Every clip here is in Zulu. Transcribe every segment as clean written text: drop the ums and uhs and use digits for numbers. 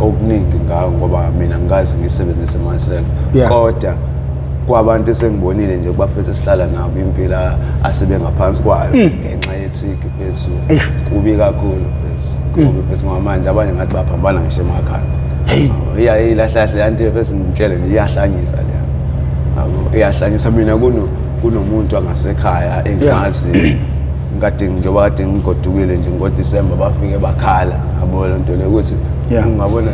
Okuningi ngayo ngoba mina ngikaze ngiyisebenzise myself, kodwa kwabantu esengibonile nje kubafethu esihlala nabo, impilo asebengaphansi kwayo ngenxa ye-tik mfethu, kubi kakhulu mfethu, kubi mfethu, ngoba manje abanye ngathi baphambana ngisho emakhanda. Hey. Iya ilahlahle yanto bese ngitshele nje, iyahlanyisa leyo, yabo, iyahlanyisa. Mina kunomuntu angasekhaya engazi ngikade, njengoba kade ngigodukile nje ngoDisemba, bafike bakhala, yabo, le nto le ukuthi ungabona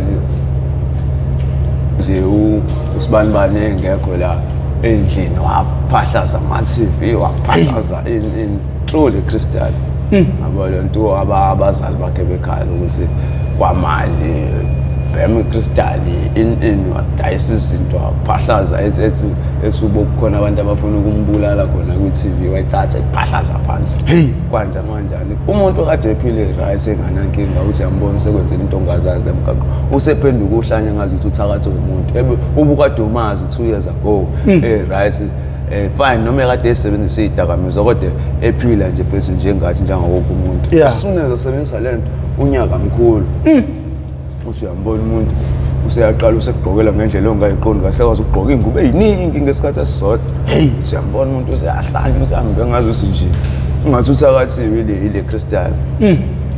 nje usibanibani engekho la endlini, waphahlaza ama-TV, waphahlaza in truly crystal, yabo, le nto abazali bakhe bekhala ukuthi kwamali bhema i-crystal in wadayisa izinto, waphahlaza, ethi kukhona abantu abafuna ukumbulala khona kwi-TV, wayithatha iphahlaza phansi. Hey. Kanjani kanjani, umuntu okade ephile right, enganankinga, uthi yambona usekwenzela into ongazazi la mgaqo, usephenduka uhlanya, ngazi ukuthi uthakathe umuntu ubukade umazi 2 years ago, right, fine, noma ekade esebenzisa iy'dakamizwa kodwa ephila nje phezulu njengathi, njengawo wonke umuntu. As soon as asebenzisa le nto, unyaka mkhulu, uthi uyambona umuntu useyaqala usekugqokela ngendlela ongayiqondi, kasekwazi ukugqoka iy'ngubo ey'ningi ngesikhathi esisodwa. Hey. Usuyambona umuntu useyahlanya, usehambe ngazi ukuthi nje ungathi uthakathiwe ile crystal.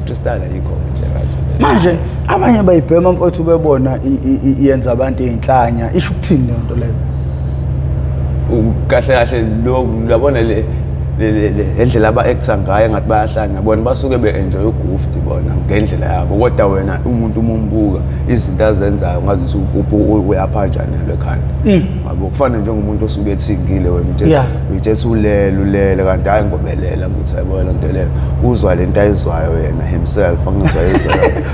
Crystal ayikho nje, right? Manje abanye bayibhema mfowethu bebona iyenza abantu ey'nhlanya. Isho ukuthini leyo nto leyo? Kahle kahle lo uyabona le indlela aba-actor ngayo engathi bayahlanya, bona basuke be-enjoy ugufti bona ngendlela yabo, kodwa wena umuntu uma umbuka izinto azenzayo ngathi uyaphanjanelwa ekhanda, yabo, kufana njengomuntu osuke ethingile wena uthe uyithethe ulele ulele, kanti hhayi, ngobelela ukuthi ayibona le nto leyo, uzwa le nto ayizwayo yena himself, angizwa yizwa.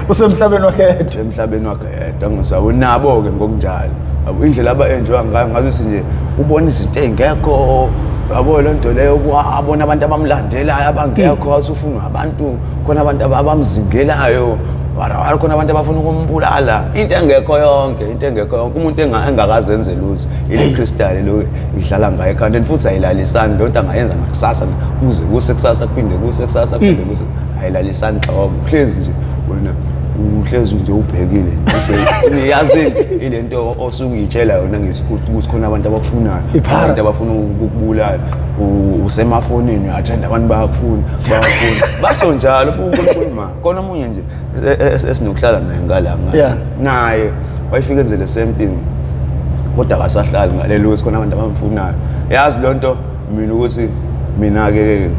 Usemhlabeni wakhe yedwa. Emhlabeni wakhe yedwa, angizwa nabo-ke ngokunjalo, yabo, indlela aba-enjoya ngayo ngazuthi nje ubona izinto ey'ngekho, yabo, le nto leyo, abona abantu abamlandelayo abangekho, asufunwa abantu, khona abantu abamzingelayo, warawara, khona abantu abafuna ukumbulala, into engekho yonke, into engekho yonke, umuntu engakaze enze lutho. Ile crystal lo idlala ngayo ekhanda, and futhi ayilalisani leyo nto, angayenza ngakusasa kuze kuse kusasa, kuphinde kuse kusasa, kuphinde kuse, ayilalisani nhlobo. Kuhlezi nje wena uhlezi nje ubhekile nje, yazi ile nto osuke uyitshela yona ngesikhuthi ukuthi khona abantu abakufunayo, Iphara. abantu abafuna ukukubulala, usemafonini uyathanda, abantu bayakufuna, bayakufuna, basho njalo uNkulunkulu ma khona omunye nje esinokuhlala naye ngala ngala naye wayefika enze the same thing, kodwa akasahlali ngalelo ukuthi khona abantu abamfunayo. Yazi leyo nto mina ukuthi mina-ke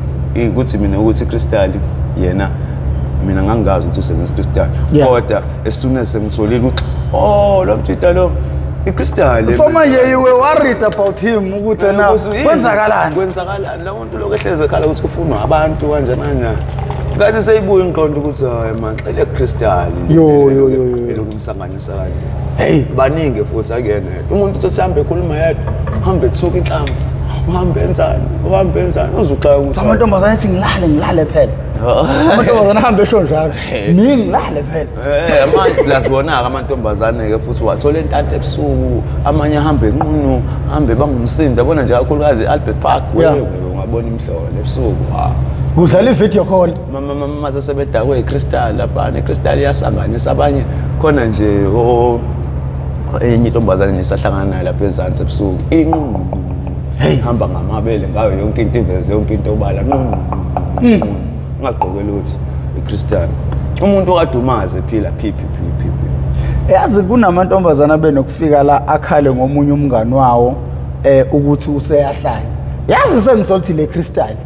ukuthi mina ukuthi crystal yena, mina ngangingazi ukuthi usebenzisa crystal, kodwa as soon as sengitholile ukuthi oh, lo mjita lo i-crystal. So manje you were worried about him ukuthi na kwenzakalani? Kwenzakalani la muntu lokhu ehlezi ekhala ukuthi kufunwa abantu kanjani kanjani, kanti seyibuya inqondo ukuthi hayi man, ile crystal Yo, yo, yo, yo. elokhu imsanganisa kanje. Hey. Baningi futhi, akuyena yedwa umuntu uthi sihambe ekhuluma yedwa, uhambe ethuka inhlamba, uhambe enzani, uhambe enzani, uzuxaka ukuthi Amantombazane ethi ngilale, ngilale phela. Amantombazane ahambe esho njalo, mina ngilale phela. Manje plus bona-ke amantombazane-ke futhi wathola intanto ebusuku, amanye ahambe enqunu, ahambe bangumsindo, yabona nje, kakhulukazi i-Albert Park. We ungabona imhlolo ebusuku, ha. Kudlala i-video call. Mase sebedakwe i-crystal laphana, i-crystal iyasanganisa abanye khona nje. Enye intombazane nisahlangana nayo lapha ezansi ebusuku, inqunqu, hey, hamba ngamabele ngayo yonke into, iveze yonke into obala, nqunqu, ungagqoke lutho, i-crystal, umuntu okade umazi ephila phi phi phi phi phi. Yazi kunamantombazana benokufika la akhale ngomunye umngani wawo ukuthi useyahlanya. Yazi sengisothi le crystal.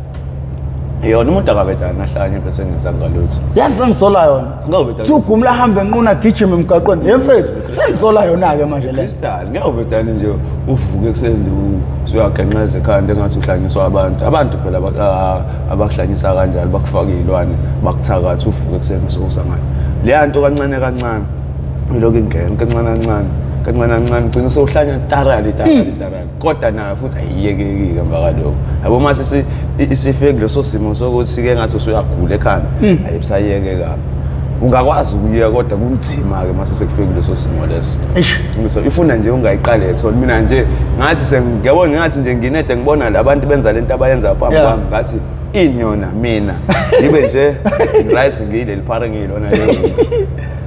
Yona umuntu akabedana ahlanye bese engenzanga lutho. Yazi sengisola yona. Ngawubedana. Thi ugumla ahambe enquna, agijime emgaqweni. Ye mfethu, sengisola yona-ke manje le. Crystal ngiyawuvedane nje uvuke ekuseni nje usuyagenqeza ekhanda engathi uhlanyiswa abantu phela abakuhlanyisa kanjalo, bakufaka iy'lwane, bakuthakatha, uvuke ekuseni usukusangane leya nto kancane kancane, ilokhu ingena kancane kancane kancane kancane, ugcina sewuhlanya tarali tarali tarali, kodwa nayo futhi ayiyekeki-ke emva kaloko, yabo, mase isifike kuleso simo sokuthi-ke ngathi usuyagula ekhanda, ayibusayekeka, ungakwazi ukuyeka kodwa kunzima-ke mase sekufike kuleso simo leso. Eish. So ifuna nje ungayiqali ethole. Mina nje ngathi sengiyabona, ngathi nje nginede ngibona labantu benza lento abayenza phambi kwami, ngathi ini yona, mina ngibe nje right, ngiyileli phara ngiyilona leyo.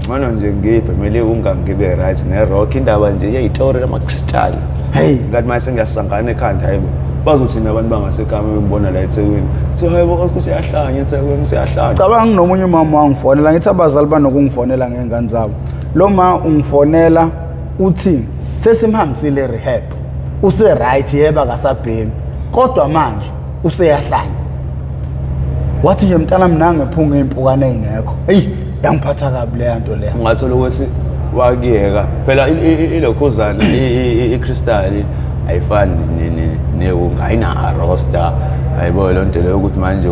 Ngcono nje ngiyibhemele ungangibe right ne-rock indaba nje yeyitori lama-crystal. Hey. Ngathi manje sengiyasangana ekhanda, hayibo, bazothini abantu bangasekhaya uma bengibona la eThekwini? So hayibo, kusiyahlanya eThekwini, siyahlanya. Cabanga nomunye umama wangifonela, ngithi abazali banokungifonela ngey'ngane zabo. Lo ma ungifonela uthi sesimhambisile rehab, use-right, yebo akasabhemi, kodwa manje useyahlanya. Wathi nje mntana mnange phunga iy'mpukane ey'ngekho. Eyi, yangiphatha kabi leya nto leya. Ungathola ukuthi wakuyeka phela ilokhuzana i-crystal ayifani newunga, ayina-arosta, ayibo loo nto leyo ukuthi manje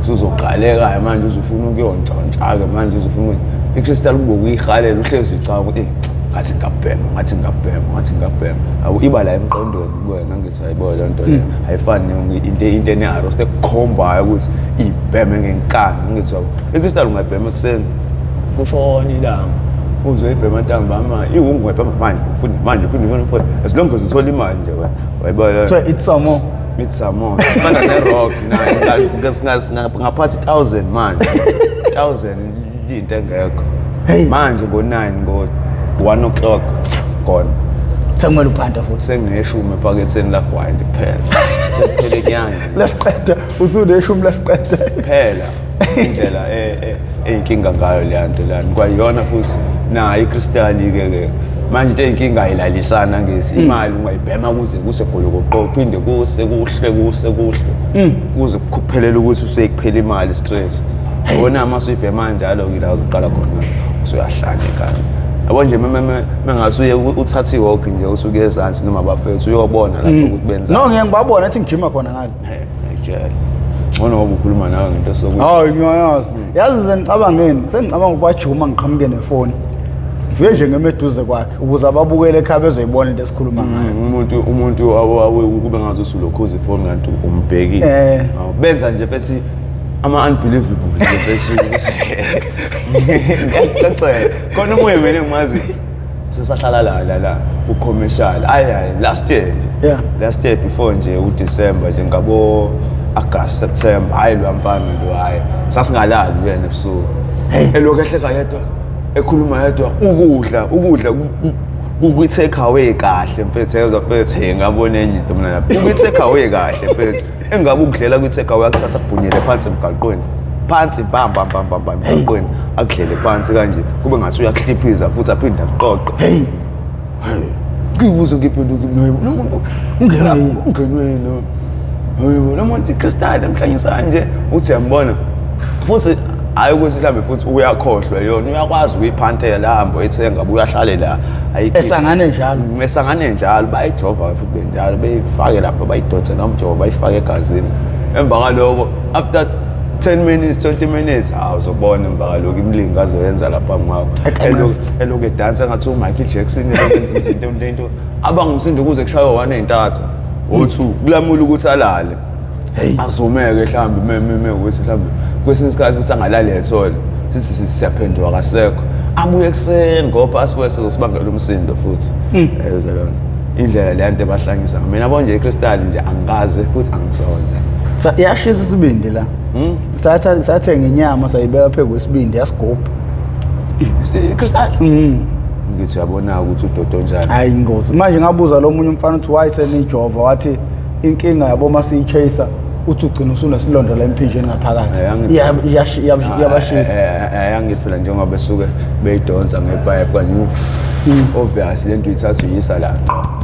usuzoqaleka manje uzufuna ukuyontshontsha-ke manje uzufuna i-crystal kube ukuyihalela uhlezi uyicabanga ukuthi, "Eh, ngathi ngingabhema, ngathi ngingabhema, ngathi ngingabhema." Yabo, iba la emqondweni kuwena, ngithi ayibo loo nto leyo ayifani into ene-arosta ekukhombayo ukuthi ibheme ngenkani. Ngithi yabo, i-crystal ungayibhema ekuseni kushona ilanga, uzoyibhema ntambama, iwungu ungayibhema manje, ufune manje, uphinde ufune ufune, as long as uthola imali nje wena, wayibona. So it's some more. It's some more. Fana ne-rock nayo, ngaphathi 1000 manje, 1000 into engekho. Hey. Manje ngo-9, ngo-1 o'clock gone. Sekumele uphanda futhi. Sengineshumi ephaketheni lagwayi nje kuphela, sekuphele kunyanga. Lesiqeda usuneshumi lesiqeda. Kuphela indlela eyinkinga ngayo leya nto leyani kwayiyona futhi nayo ikristali-ke ke manje into eyinkinga ayilalisana ngesi imali ungayibhema kuze kuse golokoqo, uphinde kuse kuhle kuse kuhle kuze kuphelele ukuthi usekuphela imali, stress yona uma usuyibhema njalo-ke la uzoqala khona usuyahlanya ekhanda, yabo nje mengathi uye uthathe i-walk nje usuke ezansi noma abafethu uyobona lapho ukuthi benzani. No, ngiye ngibabona ethi ngijima khona ngale. He, ngiyakutshela ngcono ngoba ukhuluma nawe ngento sokuthi Hayi, ngiyayazi. Yazi sengicabangeni, sengicabanga ukubajuma ngiqhamuke nefoni. Ngifike nje ngemeduze kwakhe ukuze ababukele ekhaya bezoyibona into esikhuluma ngayo. Umuntu kube ngazi usulokhuza ifoni kanti umbhekile. Awu, benza nje bethi ama-unbelievable nje bethi ngiyakuxoxela khona omunye mina engimazi sisahlala la ku-commercial, ayi hayi, last year nje, last year before nje uDecember nje, ngabo August, September, hayi lo mfana lo, hayi sasingalali kuyena ebusuku, elokhu ehleka yedwa, ekhuluma yedwa, ukudla kukwi-take away kahle mfethu, yezwa mfethu, hey, ngabona enye into mina lapha kukwi-take away kahle mfethu, engabe ukudlela kwi-take away akuthatha kubhunyele phansi emgaqweni, phansi bam bam bam bam bam emgaqweni, akudlele phansi kanje kube ngathi uyakuhliphiza futhi aphinde akuqoqe. Hey, ngibuze ngiphenduke mina, hayibo lo muntu Ungenwe yini? Ungenwe yini lo? Hayibo, lo muntu ikristali emhlanyisa nje, uthi uyambona futhi, hhayi ukuthi mhlawumbe futhi uyakhohlwa yona, uyakwazi ukuyiphantela ahambe oyithenga abuye ahlale la ayikhiphe. Esangane njalo. Mesangane njalo, bayijova futhi benjalo, beyifake lapho, bayidonse ngomjovo, bayifake egazini. Emva kwaloko after 10 minutes, 20 minutes, hawu, uzobona emva kwaloko imilingo azoyenza lapha kwakho. Eqinisa. Elokhu edansa ngathi uMichael Jackson, elokhu enza izinto into abangumsindo kuze kushaywe one ey'ntatha o-two kulamula ukuthi alale. Hey. Azumeke mhlawumbe me ukuthi mhlawumbe kwesinye isikhathi ukuthi angalali ethole sithi siyaphenduka kasekho, abuye ekuseni ngoba asibuye sizosibangela umsindo futhi. Yezwa lona indlela leya nto ebahlanyisa. Mina yabo nje ikristali nje angikaze futhi angisoze. Iyashisa isibindi la. Satha sathenga inyama sayibeka phezu kwesibindi yasigubha. Ikristali, ngithi uyabona ukuthi udodo njani. Hayi, ingozi. Manje ngabuza lo munye umfana uthi why senijova, wathi inkinga yabo masiyi-chase uthi ugcina usunesilonda la emphinjeni ngaphakathi. Iyabashisa. Angithi phela njengoba besuke beyidonsa ngepipe kanye, obvious lento uyithatha uyisa la.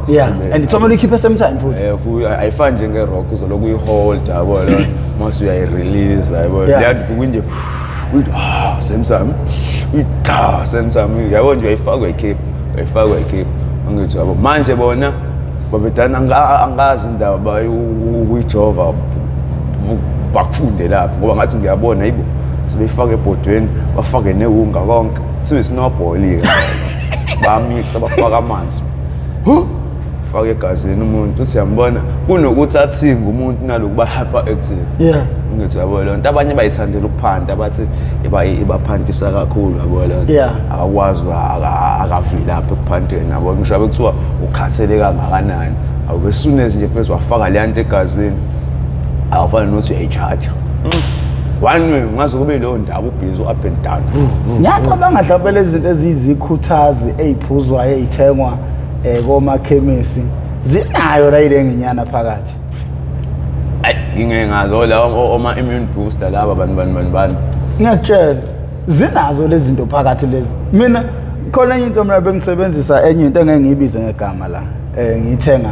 Yeah, and it's only uyikhiphe same time futhi. Ayifani njenge-rock uzoloku uyiholda, yabo lo mase uyayirelease, yabo. Leya nto kunje uyithi ah same time, uyithi ah same time, yabo nje uyayifaka uyayikhipha, uyayifaka uyayikhipha, angithi yabo manje bona babedana angazi indaba ukuyijova bakufunde lapho ngoba ngathi ngiyabona yibo sebeyifaka ebhodweni, bafake newunga konke, kuthiwa isnowball-ke, bamixa, bafaka amanzi, huh, fake egazini umuntu, uthi uyambona kunokuthi athinge umuntu naloku ba-hyperactive. Ngithi yabo leyo nto abanye bayithandela ukuphanta, bathi ibaphantisa kakhulu, yabo leyo nto. Akakwazi akavilaphi ekuphanteni, yabo, ngisho abe kuthiwa ukhathele kangakanani, awubesunezi nje phezu wafaka leya nto egazini, awufani nokuthi uyayi-charge. One way ungaze kube leyo ndaba ubhizi u-up and down. Ngiyacabanga mhlawumbe lezi zinto eziyizikhuthazi ey'phuzwayo ey'thengwa komakhemisi zinayo la ile ngenyana phakathi. Ayi, ngingeke ngazi olawa oma-immune booster laba bani bani bani bani. Ngiyakutshela zinazo lezi zinto phakathi lezi. Mina khona enye into mina bengisebenzisa enye into engeke ngiyibize ngegama la. Ngiyithenga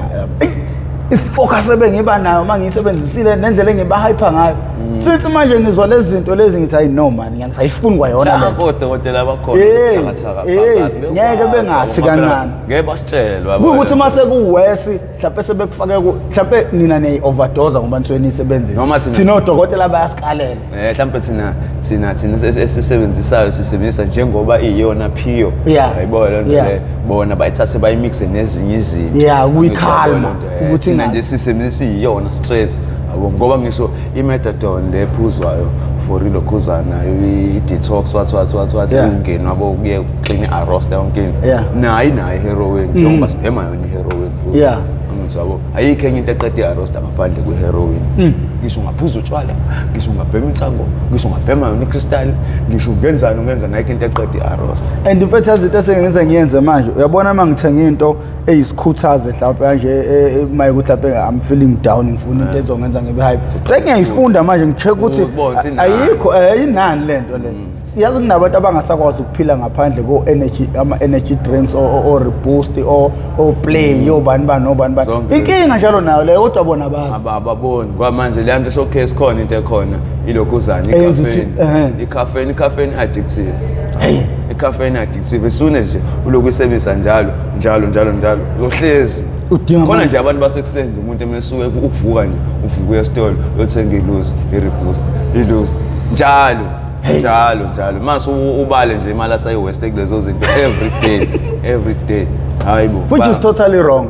ifocus ebengiba nayo uma ngiyisebenzisile nendlela engiba hyper ngayo. Since manje ngizwa lezi zinto lezi ngithi hayi no man, ngisayifuni kwayona le. Mhlawumbe odokotela bakhona Hey, ubuthakathaka hey, phakathi, ngeke bekwazi, bengasi ngoba phela kancane. Ngeke basitshelwe yabo. Kuwukuthi uma sekuwesi mhlawumbe sebekufake ku mhlawumbe nina niyi-overdose ngoba nisuke niyisebenzisa. Noma thina- Thina odokotela bayasikalela. Mhlawumbe thina esisebenzisayo sisebenzisa njengoba iyona pure. Yeah. Yayibona le nto Yeah. le, bona bayithathe bayimixe nezinye izinto. Yeah, ukuyikhalma, Yayibona le nto, ukuthi thina ingabi. nje sisebenzisa iyona stress yabo, ngoba ngisho i-methadone le ephuzwayo for ilokhuzana i-detox what what what what Yeah. ungene wabo kuye kuclean i-arosta yonke into. Yeah. Nayo inayo i-heroin njengoba sibhema yona i-heroin futhi. Yeah. Angizwa yabo, ayikho enye into eqeda i-arosta ngaphandle kwe-heroin. Ngisho ungaphuza utshwala, ngisho ungabhema insango, ngisho ungabhema yona i-crystal, ngisho ungenzani ungenzani, ayikho into eqeda i-arosta. And in fact izinto esengize ngiyenze manje, uyabona uma ngithenga into eyisikhuthaze mhlawumbe kanje, uma ukuthi mhlawumbe I'm feeling down, ngifuna into ezongenza ngibe hype, sengiyayifunda manje ngi-check ukuthi Ubone ukuthi inani. ayikho, inani le nto le. Siyazi kunabantu abangasakwazi ukuphila ngaphandle ko-energy, ama-energy drinks o-reboost o-play obani bani nobani bani. Zonke Inkinga njalo nayo leyo, kodwa bona bazi. Ababoni kwamanje le nto showcase khona into ekhona ilokhuzana Eyenza ukuthi- i-caffeine. ehhe. I-caffeine addictive. I-caffeine addictive as soon as nje ulokhu uyisebenzisa njalo njalo njalo njalo uzohlezi Udinga khona amandla. nje abantu basekuseni nje umuntu emesuke ukuvuka nje uvuka uya esitolo uyothenga ilusi i-reboost ilusi njalo njalo njalo mase ubale nje imali asayi-waste kulezo zinto every day every day. Hayi bo, Which is totally wrong.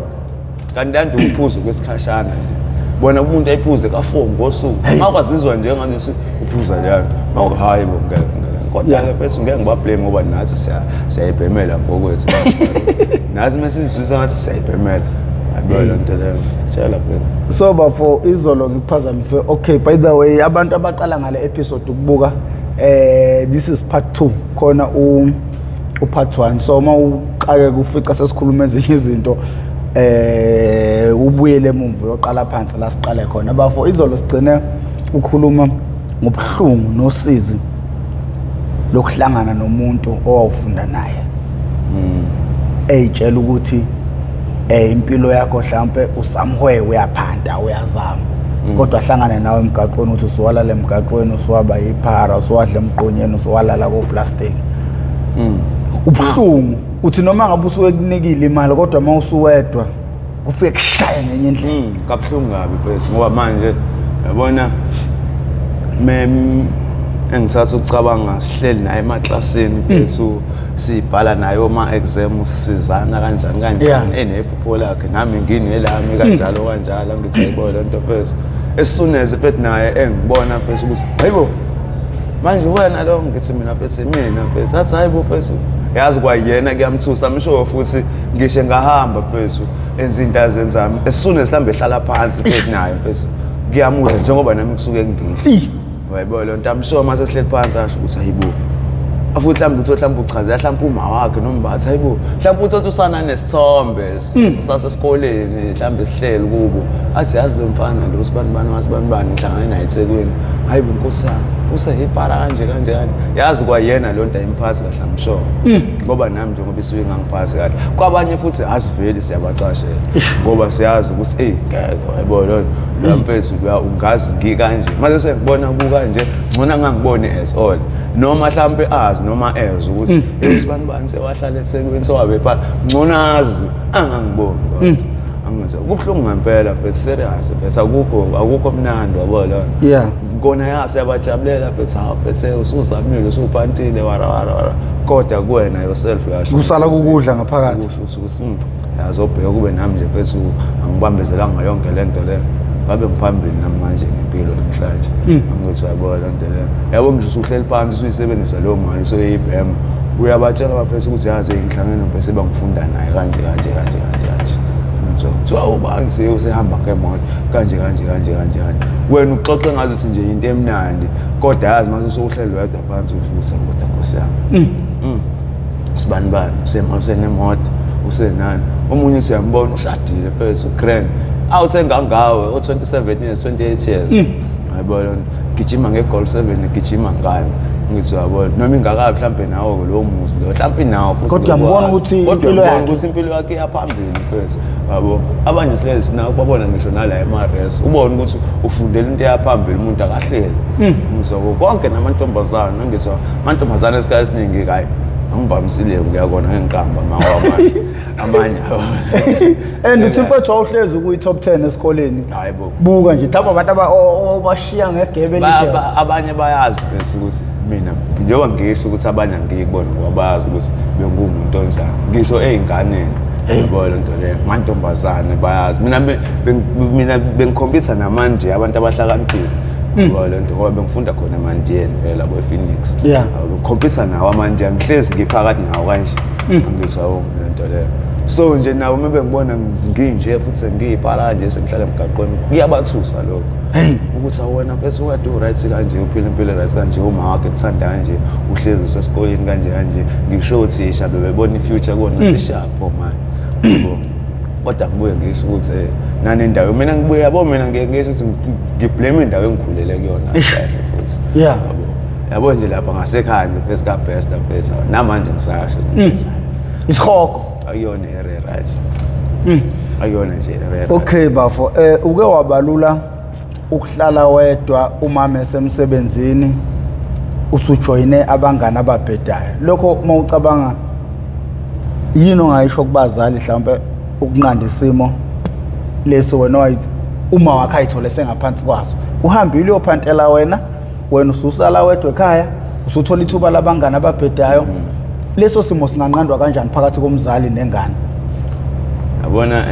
Kanti laa nto uphuzo kwesikhashana nje, bona umuntu ayiphuze ka-4 ngosuku makwazizwa nje engathi uphuza leya nto, hayi bo, ngeke ngeke. Kodwa-ke mfethu ngeke ngibablame ngoba nathi siyayibhemela ngokwethu, nathi uma sizizwisa ngathi siyayibhemela, yabona loo nto leyo, tshela phela. So bafo, izolo ngikuphazamise. Okay, by the way, abantu abaqala ngale episode ukubuka, this is part 2, khona u part 1. So uma uxake kufica sesikhuluma ezinye izinto, ubuyele emumva uyoqala phansi la siqale khona. Bafo, izolo sigcine ukukhuluma ngobuhlungu nosizi lokuhlangana nomuntu owawufunda naye, eyitshela ukuthi impilo yakho mhlambe usamhwe uyaphanta uyazama, kodwa ahlangane nawe emgaqweni uthi usuwalala emgaqweni, usuwaba yiphara, usuwadla emgqonyeni, usuwalala koplastic. Ubuhlungu uthi noma ngabe usuke kunikile imali, kodwa uma usuwedwa kufike kushaye ngenye indlela. Kabuhlungu kabi mfethu, ngoba manje yabona mem engisatha ukucabanga sihleli naye emaklasini mfethu, sibhala naye oma-exam, sisizana kanjani kanjani, enephupho lakhe nami nginelami kanjalo kanjalo, angithi ayibona le nto mfethu. As soon as mfethu naye engibona mfethu ukuthi hayibo manje wena lo, ngithi mina mfethu, mina mfethu, athi hayibo mfethu, yazi kwayena kuyamthusa msho futhi ngisho ngahamba mfethu enza into azenzami, as soon as mhlambe ehlala phansi mfethu naye mfethu kuyamudla njengoba nami kusuke ngidla, wayibona le nto. I'm sure mase sihleli phansi asho ukuthi hayibo, futhi mhlawumbe uthi mhlawumbe uchazela mhlawumbe uma wakhe noma bathi hayibo, mhlawumbe uthi usana nesithombe sasesikoleni mhlawumbe sihleli kubo, athi yazi lo mfana lo sibani bani wasibani bani ngihlangane naye eThekwini, hayibo nkosi yami useyipara kanje kanje kanje, yazi kwayena lo nto ayimphathi kahle, I'm sure ngoba nami njengoba isuke ingangiphathi kahle. Kwabanye futhi asiveli siyabacashela ngoba siyazi ukuthi eyi ngeke, yabo lo lo mfethu ungazi ngikanje mase sengibona kukanje, ngcono angangiboni as all, noma mhlambe azi noma ezwe ukuthi hey usibani bani sewahlala eThekwini sewabe pha, ngcono azi angangiboni. Kodwa angithi kubuhlungu ngempela mfethu, serious mfethu, akukho mnandi, yabo lo. Kona ya siyabajabulela mfethu, hawu mfethu usuzamile usuphantile wara wara wara, kodwa kuwena yourself uyasho kusala kukudla ngaphakathi. Kusho ukuthi yazobheka kube nami nje mfethu angibambezelanga yonke le nto le, ngabe ngiphambili nami manje ngempilo namhlanje. Angithi uyabona le nto le, yabo ngisho usuhleli phansi usuyisebenzisa leyo mali usuyibhema, uyabatshela bafethu ukuthi yazi ngihlangene bese bangifunda naye kanje kanje kanje kanje kanje. Angizwa kuthiwa ubani usehamba ngemoto kanje kanje kanje kanje kanje. Wena uxoxe ngathi nje into emnandi, kodwa yazi mase usuhleli wedwa phansi ufutha, kodwa Nkosi yami. Usibani bani usenemoto, usenani. Omunye usiyambona ushadile first, ugrand. Awuthenga ngawe o-27 years, 28 years. Yayibona, gijima nge-Golf 7, gijima ngani. Ngithi uyabona, noma ingakabi mhlampe nawo lowo muzi lo, mhlampe nawo futhi. Kodwa uyambona ukuthi Kodwa impilo uyambona yakhe- ukuthi impilo yakhe iyaphambili mfethu, yabo. Abanye silezi sinako babona ngisho nala ema-res, ubone ukuthi ufundela into eyaphambili, umuntu akahleli. Ngizwa konke namantombazana, ngizwa amantombazane esikhathi esiningi kayi angivamisile ngiyakona ngiqamba amanye amanye. And uthi mfethu wawuhlezi ukuyi-top 10 esikoleni. Hayi bo. Buka nje lapho abantu obashiya ngegebe elide. Abanye bayazi bese ukuthi mina njengoba ngisho ukuthi abanye angiyikubona ngoba bayazi ukuthi benguwumuntu onjani, ngisho ey'nganeni, yabo le nto leyo. Amantombazane bayazi mina mina bengikhompyutha namanje abantu abahlakaniphile, yabo le nto, ngoba bengifunda khona emandiyeni vele yabo, e-Phoenix. Yabo, bengikhompyutha nawo amandiya, ngihlezi ngiphakathi nawo kanje, angizwa le nto leyo. So nje nabo uma bengibona nginje futhi sengiyiphala nje, sengihlala emgaqweni, kuyabathusa lokho ukuthi awena mfethu ukade u-right kanje, uphila impilo right kanje, uma wakhe kuthanda kanje, uhlezi usesikoleni kanje kanje. Ngisho othisha bebebona i-future kona sishapho manje, yabo. Kodwa ngibuye ngisho ukuthi nanendawo mina ngibuye, yabo, mina ngiye ngisho ukuthi ngiblame indawo engikhulele kuyona kahle futhi. Yabo, yabo nje lapha ngasekhaya nje mfethu kaBester mfethu, namanje ngisasho nje, Isihogo. Akuyona area right, akuyona nje area right. Okay bafo, uke wabalula ukuhlala wedwa umama esemsebenzini, usujoyine abangani ababhedayo. Lokho uma ucabanga, yini ongayisho kubazali mhlawumbe ukunqanda isimo leso wena uma wakhe ayithole sengaphansi kwaso? Uhambile uyophantela wena, wena ususala wedwa ekhaya, usuthola ithuba labangani ababhedayo. Leso simo singanqandwa kanjani phakathi komzali nengane? Yabona,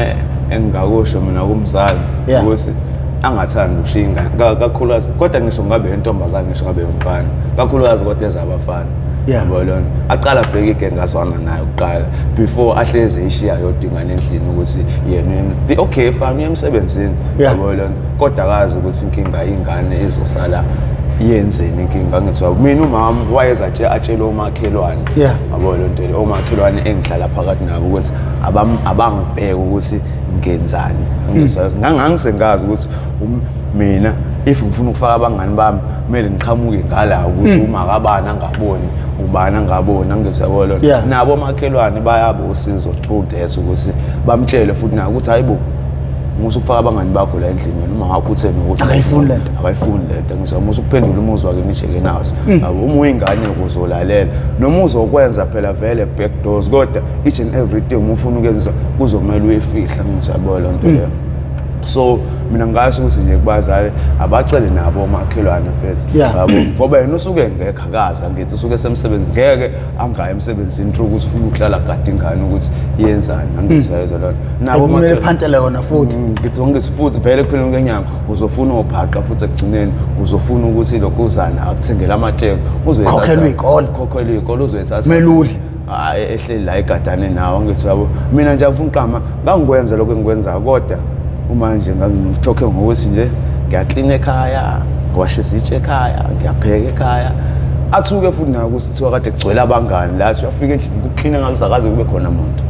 engingakusho mina kumzali ukuthi angathandi ukushiya ingane, kakhulukazi kodwa ngisho ngabe intombazane, ngisho ngabe umfana, kakhulukazi kodwa ezabafana. Yabo lona, aqala abheke igenge azwana nayo kuqala before ahleze ishiya yodwa ingane endlini ukuthi yena okay fine, uya emsebenzini. Yabo lona, kodwa akazi ukuthi inkinga ingane izosala yenzeni. Inkinga ngithiwa mina umama wayeza atshele omakhelwane. Yabo le nto le, omakhelwane engihlala phakathi nabo ukuthi abangibheke ukuthi ngenzani. Angizwa ngangisengazi ukuthi mina if ngifuna ukufaka abangani bami kumele ngiqhamuke ngala ukuthi uma kabani angaboni, ubani angaboni, angizwa lona. Nabo omakhelwane bayabo usizo through that ukuthi bamtshele futhi nabo ukuthi hayibo, musa ukufaka abangani bakho la endlini, wena uma wakho utheni ukuthi Akayifuni lento. Akayifuni lento. Ngizwa musa ukuphendula umuzi wakhe nijeke naso. Yabo, uma uyingane uzolalela noma uzokwenza phela vele back doors, kodwa each and everything uma ufuna ukwenza kuzomela uyifihla, ngizabona loo nto leyo. So mina ngingasho ukuthi nje kubazali abacele nabo omakhelwane mfethu. Yabo, ngoba yena usuke engekho, akazi, angithi usuke esemsebenzini, ngeke angayi emsebenzini through ukuthi ufuna ukuhlala gada ingane ukuthi yenzani, angithi yayizwa loo nto. Nabo Kumele phantele yona futhi. Ngithi ngithi futhi vele ekupheleni kwenyanga uzofuna ophaqa futhi ekugcineni uzofuna ukuthi lokhuzana akuthengele amateki. Khokhelwe iy'kole. Khokhelwe iy'kole, uzoyithatha. Kumele udle. Hayi, ehleli la egadane nawo, angithi yabo. Mina nje angifuni uqama, ngangikwenza lokho engikwenzayo, kodwa uma nje ngangijokhe ngokuthi nje ngiyaklina ekhaya, ngiwasha izitsha ekhaya, ngiyapheka ekhaya, athuke futhi nayo ukuthi kuthiwa kade kugcwele abangani la, siyafika endlini kuklina ngathi akaze kube khona muntu,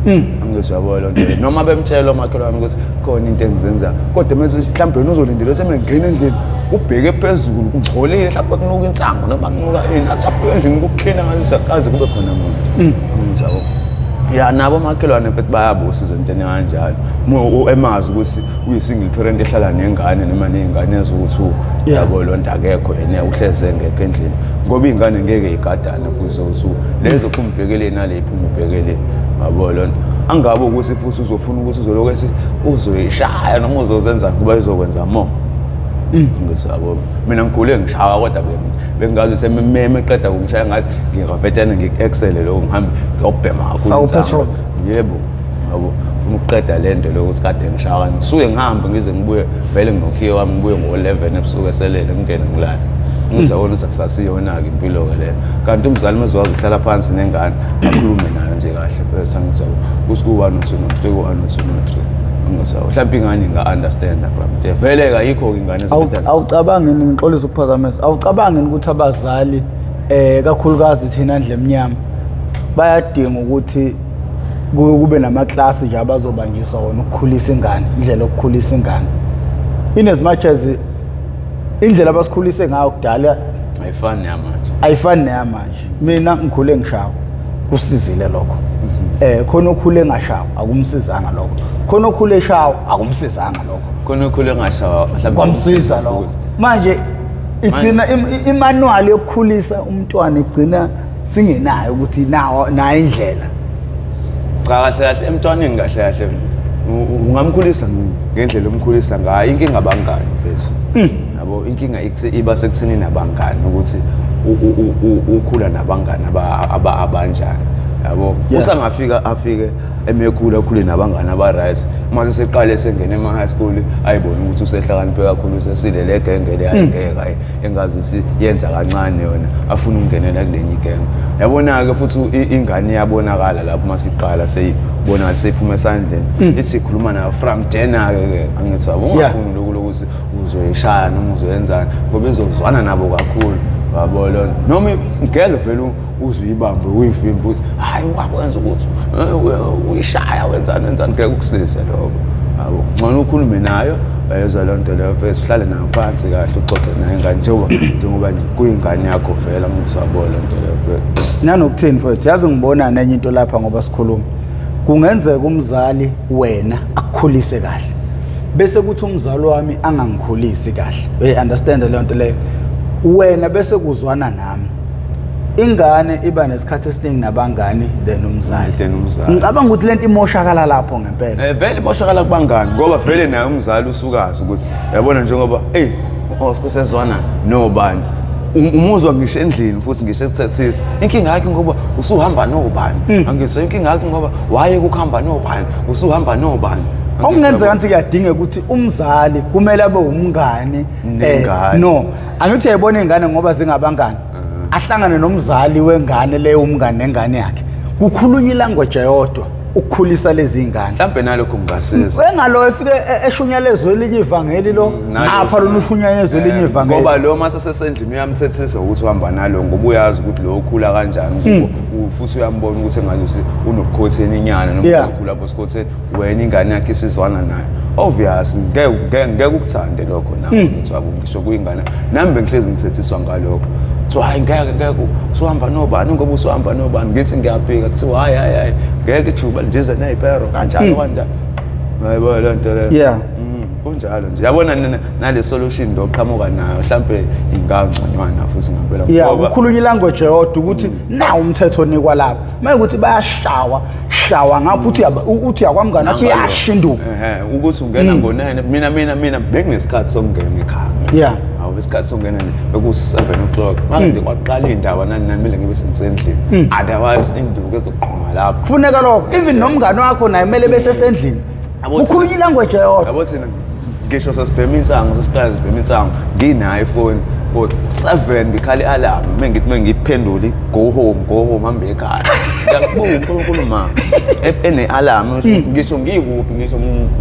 angithi uyabona loo nto leyo. Noma bemtshela omakhelwane ukuthi khona into engizenzayo, kodwa mase mhlawumbe wena uzolindela semengena endlini ubheke phezulu kungcolile, mhlawumbe kunuka insango noma kunuka ini, athi afike endlini kuklina ngathi akaze kube khona muntu, angithi yabo. Ya, nabo omakhelwane futhi bayabo usizo entweni kanjalo. Emazi ukuthi uyi-single parent ehlala nengane noma ney'ngane eziwu-two. Yabo loo nto, akekho yena, uhleze engekho endlini ngoba iy'ngane ngeke yigadane futhi zowu-two lezo, phuma ubhekele nale, phuma ubhekele, yabo loo nto. Angabe ukuthi futhi uzofuna ukuthi uzolokhu ethi uzoyishaya noma uzozenza ngoba izokwenza more. Ngithi yabo, mina ngikhule ngishawa, kodwa bengingazi sememe eqeda kungishaya ngathi ngingavetane ngiku-excele lokho, ngihambe ngiyobhema kakhulu Faka insangu. upetrol. Yebo, yabo, ufuna ukuqeda le nto lokhu sikade ngishawa, ngisuke ngihambe ngize ngibuye vele nginokhiye wami, ngibuye ngo-11 ebusuku eselele, ngingene ngilale. Ngithi yabona ukuthi akusasiyona-ke impilo-ke leyo. Kanti umzali uma ezokwazi ukuhlala phansi nengane akhulume nayo nje kahle first, angithi yabo ukuthi ku-one no two no three, ku-one no two no three. Angisawo mhlawumbe ingane inga-understanda from there, vele kayikho-ke ingane. Awucabangi, ngixolisa ukuphazamisa, awucabangi ukuthi abazali kakhulukazi thina ndle emnyama bayadinga ukuthi kube namaklasi nje abazobanjiswa wona ukukhulisa ingane, indlela yokukhulisa ingane, in as much as indlela abasikhulise ngayo kudala ayifani neyamanje? Ayifani neyamanje. Mina ngikhule ngishawa, kusizile lokho. Khona okhule engashawa, akumsizanga lokho. Khona okhule eshawa, akumsizanga lokho. Khona okhule engashawa mhlawumbe kwamsiza lokho. Manje igcina imanual yokukhulisa umntwana igcina singenayo ukuthi nawo nayo indlela. Cha, kahle kahle emntwaneni, kahle kahle ungamkhulisa ngendlela omkhulisa ngayo. Inkinga abangani, mfethu, yabo. Inkinga iba sekutheni abangani, ukuthi ukhula nabangani abanjani, yabo. Usangafika afike emekhulu akhule nabangani aba-right. Uma seseqale sengene ema-high school, ayibone ukuthi usehlakaniphe kakhulu, usesile le genge le, ayingeke, hayi, engazi ukuthi yenza kancane yona, afuna ukungenela kulenye igenge, yabona-ke. Futhi ingane iyabonakala lapho uma siqala seyibona ngathi seyiphuma esandleni, ithi ikhuluma nayo from then-ke ke, angithi wabo, ungafuni lokhu lokuthi uzoyishaya noma uzoyenzani, ngoba izozwana nabo kakhulu, wabo lona. Noma ngeke vele uze uyibambe uyivimbe ukuthi hhayi, ungakwenza ukuthi uyishaya, wenzani wenzani, ngeke ukusize lokho, yabo. Ngcono ukhulume nayo, bayezwa leyo nto leyo, mfethu, uhlale nayo phansi kahle, uxoxe nayo ingane njengoba nje kuyingane yakho vele, angithi wabo leyo nto leyo, mfethu. Nanokuthini, mfowethu, yazi ngibona nenye into lapha ngoba sikhuluma, kungenzeka umzali wena akukhulise kahle, bese kuthi umzali wami angangikhulisi kahle. Uyayi-understand leyo nto leyo? Wena bese kuzwana nami, ingane iba nesikhathi esiningi nabangani than umzali. Than umzali. Ngicabanga ukuthi lento imoshakala lapho ngempela. Vele imoshakala kubangani, ngoba vele naye umzali usukazi ukuthi yabona njengoba ey oskusezwana nobani. Umuzwa ngisho endlini futhi ngisho ekuthethisa inkinga yakhe, ngoba usuhamba nobani, angisho inkinga yakhe ngoba waye kuhamba nobani, usuhamba nobani. Okungenzeka ngithi kuyadingeka ukuthi umzali kumele abe umngani Nengane. No, angithi uyayibona iy'ngane ngoba zingabangani, ahlangane nomzali wengane leyo, umngane nengane yakhe, kukhulunywa ilanguage eyodwa ukukhulisa lezi y'ngane. Mhlawumbe nalokho kungasiza. Engalo efike eshunyelezwe elinye ivangeli lo, ngapha lona ushunyayezwe elinye ivangeli. Ngoba lo mase sesendlini uyamthethisa ukuthi uhamba nalo, ngoba uyazi ukuthi lo ukhula kanjani, futhi uyambona ukuthi engathi unobukhotheni inyana noma ukhula bosikhotheni, wena ingane yakhe isizwana nayo. Obvious ngeke ukuthande lokho nawe, ngithi wabo, ngisho kuyingane nami bengihlezi ngithethiswa ngalokho. Kuthiwa hayi, ngeke ngeke, usuhamba nobani, ngoba usuhamba nobani. Ngithi ngiyaphika, kuthiwa hayi hayi hayi, ngeke, ijuba lindize ney'pero kanjalo kanjalo, hayibo leyo nto leyo. Kunjalo nje, yabona, nale solution lo oqhamuka nayo mhlampe ingangconywana futhi ngampela. Yeah, kukhulunywa ilanguage eyodwa ukuthi nawu umthetho onikwa lapha, maye ukuthi bayashawa shawa ngapha, uthi uthi yakwamngane wakhe iyashinduka. Ehhe, ukuthi ungena ngo-9. Mina benginesikhathi sokungena ekhaya. Awu, isikhathi sokungena nje beku-7 o'clock. Manje nje kwaqala iy'ndaba nani nani, kumele ngibe sengisendlini, otherwise induku ezoqhuma lapho. Kufuneka lokho, even nomngane wakho naye kumele bese sendlini, kukhulunywa ilanguage eyodwa. Yabo, thina ngisho sesibhema insangu, sesiqala sibhema insangu, nginayo ifoni, ngo-7 ngikhala i-alarm, uma ngithi uma ngiyiphendule, go home, go home, hambe ekhaya. Ngiyakubonga uNkulunkulu ma ene-alarm ngisho ngikuphi, ngisho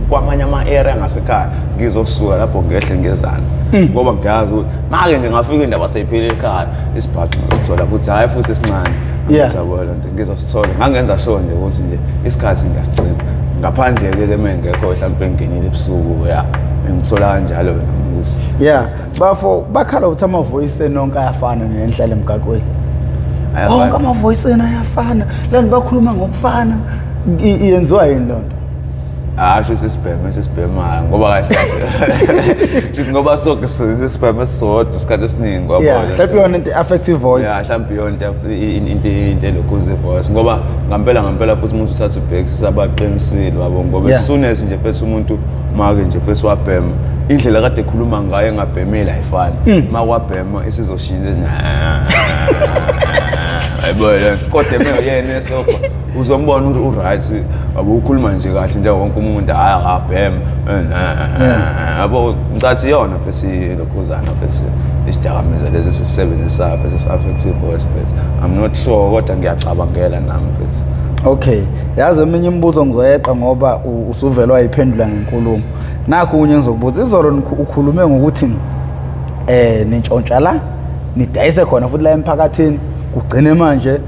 kwamanye ama-area ngasekhaya, ngizosuka lapho ngehle ngezansi, ngoba ngiyazi ukuthi make nje ngafika indaba seyiphelile ekhaya, isibhaxu ngizosithola futhi, hhayi futhi esincane. Ngiyabo loo nto, ngizosithola. Ngangenza sure nje ukuthi nje isikhathi ngiyasigcina, ngaphandle-ke ke uma ngekho mhlawumpe ngingenile ebusuku, ya, ngithola kanjalo nami ukuthi Yeah, bafo, bakhala ukuthi ama-voice enu onke ayafana nenhlala emgaqweni. Ayafana. Onke ama-voice enu ayafana lani, bakhuluma ngokufana. Iyenziwa yini loo nto? Asho sisibheme esisibhemayo, ngoba kahle kahle shuthi ngoba sonke sisibheme esisodwa isikhathi esiningi, wabona. Mhlawumbe yona into affective voice. Ya, mhlawumbe iyona into into elokhuza ivoice, ngoba ngampela ngampela futhi umuntu uthatha ubhekisisa sabaqinisile, wabo, ngoba as soon as nje futhi umuntu make nje futhi wabhema, indlela kade ekhuluma ngayo engabhemile ayifani, uma kwabhema isizoshintsha, ayibona. Kodwa emeyena esofa uzombona u-right, yabo, ukhuluma nje kahle nje wonke umuntu, hhayi, akabhema, yabo. Ngicathi iyona futhi lokhuzana futhi isidakamizwa lesi esisebenzisayo futhi esi-affective voice futhi. I'm not sure, kodwa ngiyacabangela nami futhi. Okay, yazi eminye imibuzo ngizoyeqa ngoba usuvele wayiphendula ngenkulumo. Nakho okunye ngizokubuza, izolo ukhulume ngokuthi nintshontsha la, nidayise khona futhi la emphakathini, kugcine manje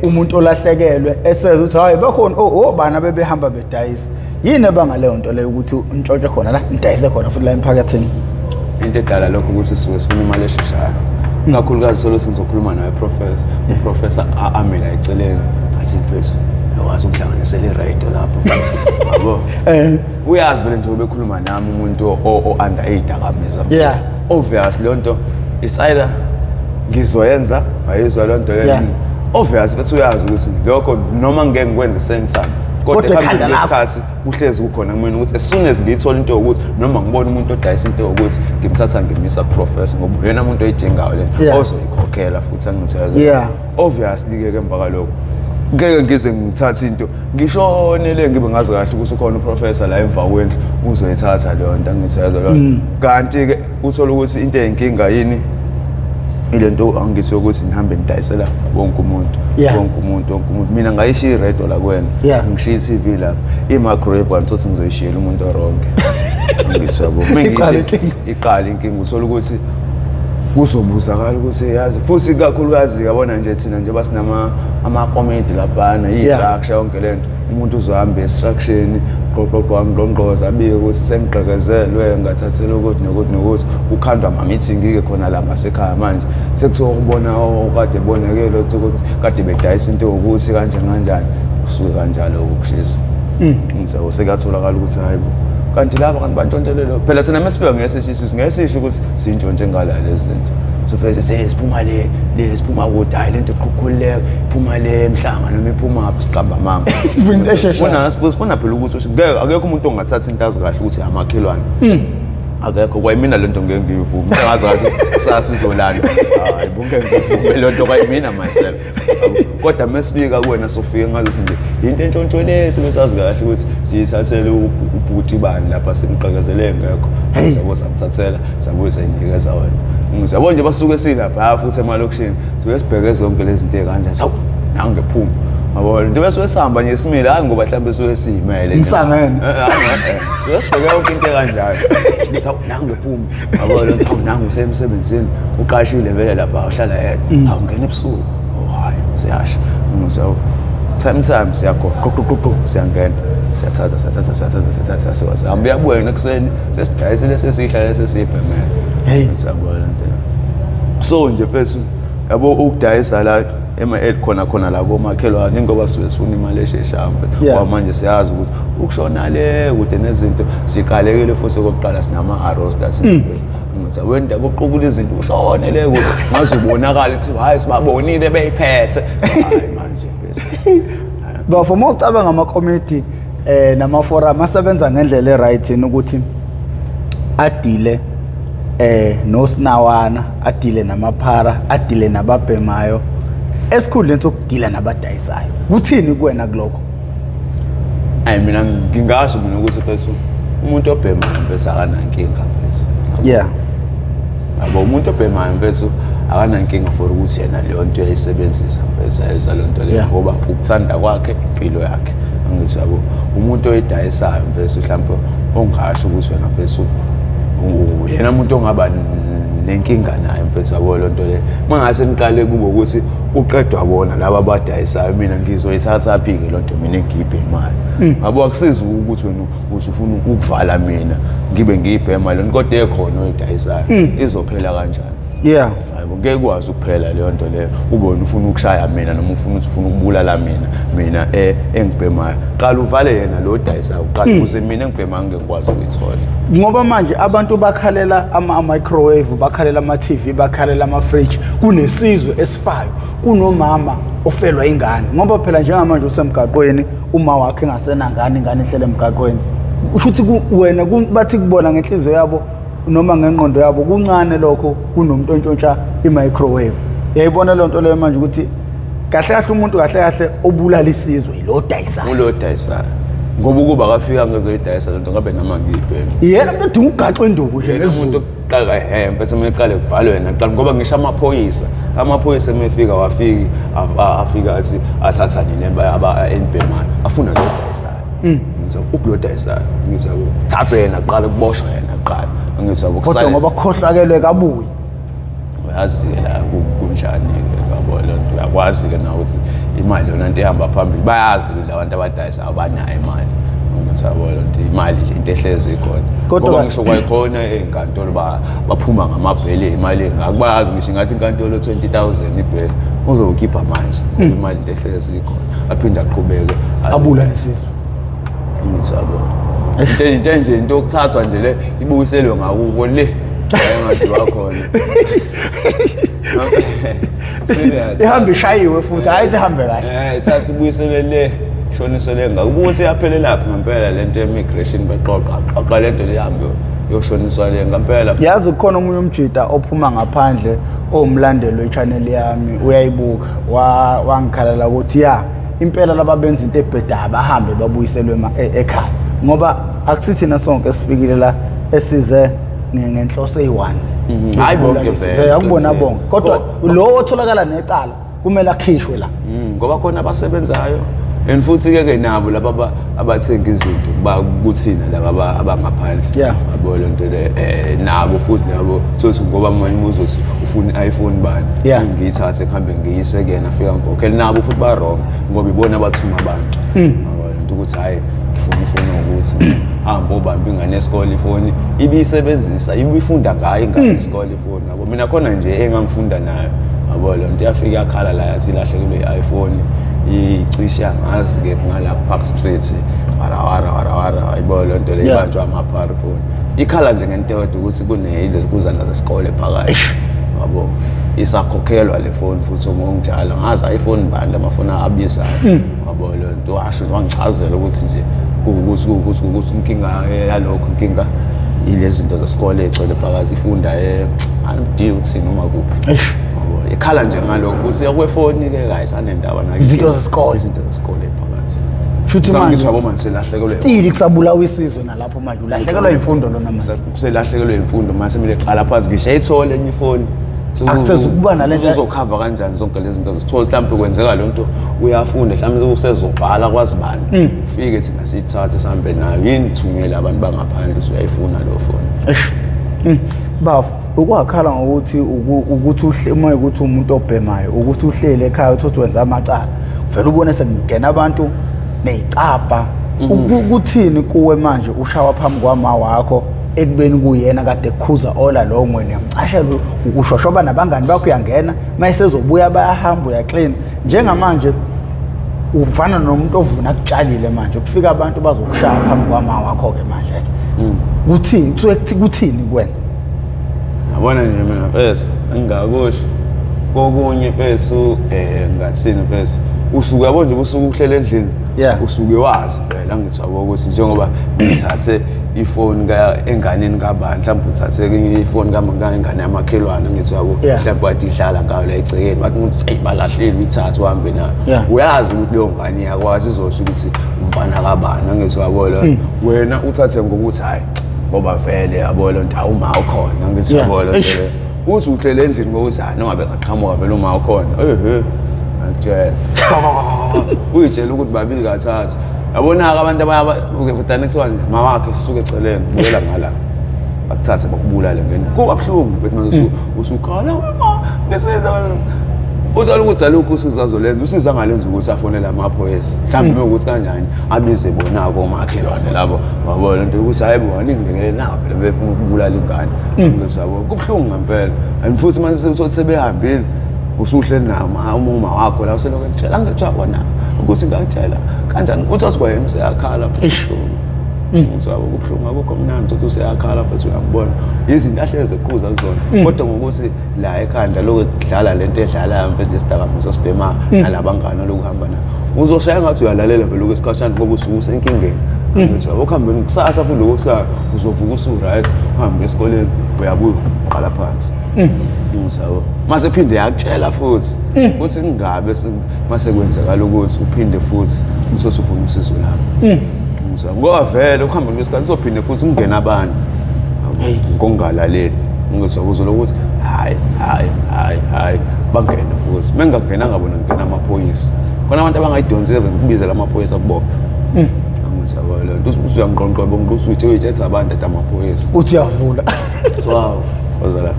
umuntu olahlekelwe eseza ukuthi hayi bakhona obani abebehamba bedayisa. Yini ebanga leyo nto leyo ukuthi ntshontshe khona la, nidayise khona futhi la emphakathini? Into edala lokho ukuthi sisuke sifuna imali esheshayo, kakhulukazi solo sengizokhuluma naye professor, uprofessor ame la eceleni athi, mfethu, uyakwazi ukuhlanganisela iradio lapho mfethu, yabo. Uyazi vele nje ubekhuluma nami umuntu o-under ey'dakamizwa. Obvious leyo nto is either ngizoyenza, ayizwa leyo nto leyo. Obvious bese uyazi ukuthi lokho noma ngeke ngikwenze same time, kodwa Kodwa ekuhambeni ekhanda lakho. kwesikhathi kuhlezi kukhona kumina ukuthi as soon as ngiyithola into yokuthi noma ngibona umuntu odayisa into yokuthi ngimthatha ngimisa professor, ngoba uyena umuntu oyidingayo lento ozoyikhokhela futhi, angithola. Obviously ke emva kalokho ngeke ngize ngithathe into ngishonele ngibe ngazi kahle ukuthi ukhona uprofessor la emva kwendlu uzoyithatha leyo nto, angithola leyo. Kanti ke uthola ukuthi into eyinkinga yini ile nto angithi ukuthi nihambe nidayisela wonke umuntu, wonke umuntu, wonke umuntu. Mina ngayishiya iredo la kuwena, ngishiya i-TV lapha, i-microwave, kanti sothi ngizoyishiyela umuntu oronke, ngisabo. Iqala inkinga. Iqala inkinga, uthola ukuthi kuzobuzakala ukuthi yazi futhi kakhulukazi yabona nje thina njengoba sinama amakomiti laphana, i-structure yonke lento, umuntu uzohamba e-structure qoqoqo ngqongqoza abike ukuthi sengigqekezelwe, ngathathelwa ukuthi nokuthi nokuthi, kukhandwa ama-meeting-ke khona la ngasekhaya. Manje sekuthiwa ukubona okade bonakele ukuthi kade bedayisa into yokuthi kanjani kanjani, kusuke kanjalo ukushisa ngizabo sekuyatholakala ukuthi hayi bo, kanti laba kanti bantshontshele. Phela thina mesifika ngesisho ngesisho ukuthi sintshontshe ngala lezi zinto, so vele siphuma le le siphuma kude, hayi lento iqhukhululeka iphuma le emhlanga noma iphuma phi, siqamba amanga. Into esheshayo. Sifuna phela ukuthi usho, ngeke, akekho umuntu ongathatha into azi kahle ukuthi amakhelwane, akekho. Kwayimina lento ngeke ngiyivume, into angazi kahle ukuthi kusasa uzolanda, hayi bonke ngivume lento kwayimina myself. Kodwa mesifika kuwena sofika ngazuthi nje into entshontshwe le sibesazi kahle ukuthi siyithathele ubhuti bani lapha simqekezele ngekho, sabo samthathela sabuye sayinikeza wena. Yabo nje basuke silapha futhi emalokishini suke sibheke zonke lezi zinto ey'kanjani, sawu nangu ngephuma, yabo nto bese sihamba nje simile, hayi ngoba mhlawumbe suke siyimele nje. Nisangene. Suke sibheke yonke into ekanjalo, ngithi awu nangu ngephuma, yabo lo nto, awu nangu usemsebenzini, uqashile vele lapha, uhlala yedwa, awungena ebusuku, oh hayi siyasha, so time time siyagoqa qu qu qu, siyangena, siyathatha, siyathatha, siyathatha, siyathatha, siyasuka, sihamba, uyabuya yena ekuseni sesidayisile, sesihlale sesibhemele. Siyabona lento. So nje mfethu, yabo ukudayisa la ema khona khona la komakhelwane ngoba suke sifuna imali esheshayo mfethu. Ngoba manje siyazi ukuthi ukushona le kude nezinto siqalekile futhi okokuqala sinama arrosta ngithi wena uqukula izinto ushone le kude ngaze ubonakala ithi hayi sibabonile beyiphethe, hayi manje mfethu. Bafo, uma ucabanga amakomiti nama-forum asebenza ngendlela e-right yini ukuthi adile nosinawana, adile namaphara, adile nababhemayo esikhundleni sokudila nabadayisayo, kuthini kuwena kulokho? Ayi mina ngingasho mina ukuthi mfethu umuntu obhemayo mfethu akanankinga mfethu. Yabo umuntu obhemayo mfethu akanankinga for ukuthi yena leyo nto uyayisebenzisa mfethu, ayizwa leyo nto leyo, ngoba ukuthanda kwakhe impilo yakhe, angithi yabo. Umuntu oyidayisayo mfethu mhlawumbe ongasho ukuthi wena mfethu yena umuntu ongaba nenkinga naye mfethu, yabo leyo nto leyo, uma ngase niqale kube ukuthi kuqedwa bona laba abadayisayo, mina ngizoyithatha phi-ke loo nto mina engiyibhemayo? Yabo akusizi ukuthi wena usufuna ukuvala mina ngibe ngiyibhema lento kodwa ekhona oyidayisayo, izophela kanjani? Hayibo ngeke kwazi ukuphela leyo nto leyo ube wena ufuna ukushaya mina noma ufuna ukuthi ufuna ukubulala mina engibhemayo. Qala uvale yena lo odayisayo uqala, ukuze mina engibhemayo ngeke ngikwazi ukuyithola. Ngoba manje abantu bakhalela ama-microwave, bakhalela ama-TV, bakhalela ama-fridge, kunesizwe esifayo, kunomama ofelwa ingane, ngoba phela njengamanje usemgaqweni, uma wakhe engasenangane, ingane ihlele emgaqweni, usho ukuthi wena bathi kubona ngenhliziyo yabo noma ngengqondo yabo kuncane lokho kunomuntu ontshontsha i-microwave. Uyayibona leyo nto leyo manje ukuthi kahle kahle umuntu kahle kahle obulala isizwe yilo odayisayo? Ulo odayisayo. Ngoba ukuba akafika ngezoyidayisa lento ngabe nama ngiyibhema. Yena umuntu odinga ugaxo induku nje Yena umuntu ngezulu. okuqala ehe mfethu kumele kuqale kuvalwe yena kuqala ngoba ngisho amaphoyisa emefika wafiki afika athi athatha nina enibhemayo afuna lo odayisayo. Ngithi uphi lo odayisayo? Ngithi yabo thathwe yena kuqala kuboshwe yena kuqala. Ngithi yabo Kodwa kusale ngoba khohlakelwe kabuyi. Uyazi-ke la kunjani-ke yabo le nto, uyakwazi-ke nawe ukuthi imali yona nto ehamba phambili, bayazi ukuthi la bantu abadayisa abanayo imali, ukuthi yabo le nto imali nje into ehlezi ikhona. Kodwa Ngoba ngisho kwayikhona ey'nkantolo baphuma ngamabhele imali engako, bayazi ngisho ingathi inkantolo 20,000 ibhele uzowukhipha manje ngoba imali into ehlezi ikhona, aphinde aqhubeke Abulale isizwe. Ngithi yabo into nje into yokuthathwa nje le ibuyiselwe ngakubo le engaziwa khona. Serious. Ihambe ishayiwe futhi, hayi ihambe kahle. Ithatha ibuyiselwe le shoniswe le ngakubo seyaphelelaphi ngempela lento ye-migration, baqoqa qoqa lento le ihambe yoshoniswa le ngempela. Yazi kukhona omunye umjita ophuma ngaphandle owumlandeli we-channel yami, uyayibuka, wangikhalela ukuthi ya impela laba benza into ebhedayo bahambe babuyiselwe ekhaya, ngoba akusithi sonke esifikile la esize ngenhloso eyi-one. Hhayi bonke vele, Akubona qinisile. bonke, kodwa lo otholakala necala kumele akhishwe la. Ngoba khona abasebenzayo and futhi-ke ke nabo laba abathenga izinto kuthina laba abangaphandle. Yabo le nto le nabo futhi nabo sothi ngoba manje uzothi ufuna i-iPhone bani, ngiyithathe ngihambe ngiyise kuyena afika ngikhokhele, nabo futhi ba wrong ngoba ibona abathuma abantu. Yabo le nto ukuthi hhayi ngifuna ifoni ukuthi hambe obambe ingane yesikole ifoni ibiyisebenzisa ibifunda ngayo ingane yesikole ifoni. Yabo mina khona nje engangifunda nayo, yabo le nto yafika yakhala la yathi ilahlekelwe i-iPhone icishe angazi-ke ngala Park Street wara wara wara wara, ayibo le nto le ibanjwa amaphara ifoni ikhala nje ngento eyodwa ukuthi kunezikuzana zesikole phakathi, yabo isakhokhelwa le foni futhi ngokunjalo ngazi iPhone bani amafoni abizayo, yabo le nto washo wangichazela ukuthi nje kuwukuthi kuwukuthi kuwukuthi inkinga yalokho inkinga yilezi zinto zesikole egcwele phakathi ifunda angidiyi uthini noma kuphi. Yabo ikhala nje ngalokho ukuthi okwefoni-ke kayisanendaba nayo. Izinto zesikole. Izinto zesikole phakathi. Shuthi Ngithi manje yabo manje selahlekelwe Stili kusabulawa isizwe nalapho manje ulahlekelwa imfundo lona manje. Selahlekelwe imfundo mase kumele qala phansi ngisho ayithole enye ifoni. Akusezukuba nale nto- Uzokhava kanjani zonke lezi zinto zithola mhlawumbe kwenzeka le nto uyafunda mhlawumbe usezobhala kwazi bani. Fike thina siyithathe sihambe nayo yini thungele abantu bangaphandle usuyayifuna leyo foni. Eish. Bafo, ukwakhala ngokuthi ukuthi uma ukuthi umuntu obhemayo ukuthi uhlele ekhaya uthi wenza amacala vele ubone sekungena abantu nezicabha. Ukuthini kuwe manje ushawa phambi kwama wakho ekubeni kuyena kade kukhuza ola lo ngwena uyamcashela ushoshoba nabangani bakho uyangena mayesezobuya bayahamba uyaklina. Njengamanje ufana nomuntu ovuna kutshalile manje kufika abantu bazokushaya phambi kwama wakho ke manje ke. Kuthini kusuke kuthini kuwena? Yabona nje mina mfethu engingakusho kokunye mfethu ngathini mfethu usuke yabo nje usuke uhlele endlini usuke wazi vele angithi yabo ukuthi njengoba ngithathe ifoni enganeni kabani mhlawumbe uthathe ifoni ingane yamakhelwane angithi yabo mhlawumbe wathi idlala ngayo la egcekeni wathi umuntu eyi balahlile uyithathe uhambe nayo. Uyazi ukuthi leyo ngane iyakwazi izosho ukuthi umfana kabani angithi yabo lo wena uthathe ngokuthi hayi ngoba vele yabo lo nto awuma ukhona angithi yabo lo nto le. Uthi uhlele endlini ngokuthi hayi noma bengaqhamuka vele uma ukhona ehe ngakutshela uyitshela ukuthi babili kathathu yabona-ke abantu abaya kuthiwa nje ma wakhe sisuke eceleni buyela ngala bakuthathe bakubulale ngeni kuba buhlungu futhi manje usukhala ma ngisiza uthola ukuthi alukho usizo azolenza usizo angalenza ukuthi afonele amaphoyisa mhlawumbe ukuthi kanjani abize bona-ko omakhelwane labo wabona lento ukuthi hayi bo aningilekelele nawo phela befuna ukubulala ingane ngithi yabo kubuhlungu ngempela and futhi manje sewuthi sebehambile usuhleli nawo uma wakho la uselokhu ekutshela angekuthiwa bona ukuthi ngakutshela kanjani uthi athi kwayena useyakhala ngithi yabo kubuhlungu akukho mnandi uthi useyakhala futhi uyakubona izinto ahleze ekhuza kuzona kodwa ngokuthi la ekhanda lokho kudlala lento edlalayo mfethu lesidakamizwa sibhema nalabangani lokuhamba nayo uzoshaya ngathi uyalalela vele okwesikhashana ngoba usuke usenkingeni ngithi yabo ukuhambeni kusasa futhi lokho kusayo uzovuka usu-right uhambe esikoleni uyabuya uqala phansi ngithi yabo mase phinde yakutshela futhi ukuthi kungabe mase kwenzakala ukuthi uphinde futhi usosufuna usizo lami. Ngoba vele ukuhamba kwesikhathi uzophinde futhi ungene abantu ngokungalaleli. Ngizwa uzolo ukuthi hayi hayi hayi hayi, bangene futhi. Mengingangenanga bona ngena amaphoyisa. Khona abantu abangayidonsile ngikubizela amaphoyisa kubopha. Angizwa leyo nto. Usuyanqonqoba ngiqhuthi uthe uyithetha abantu at amaphoyisa. Uthi uyavula. Wow. Ozala.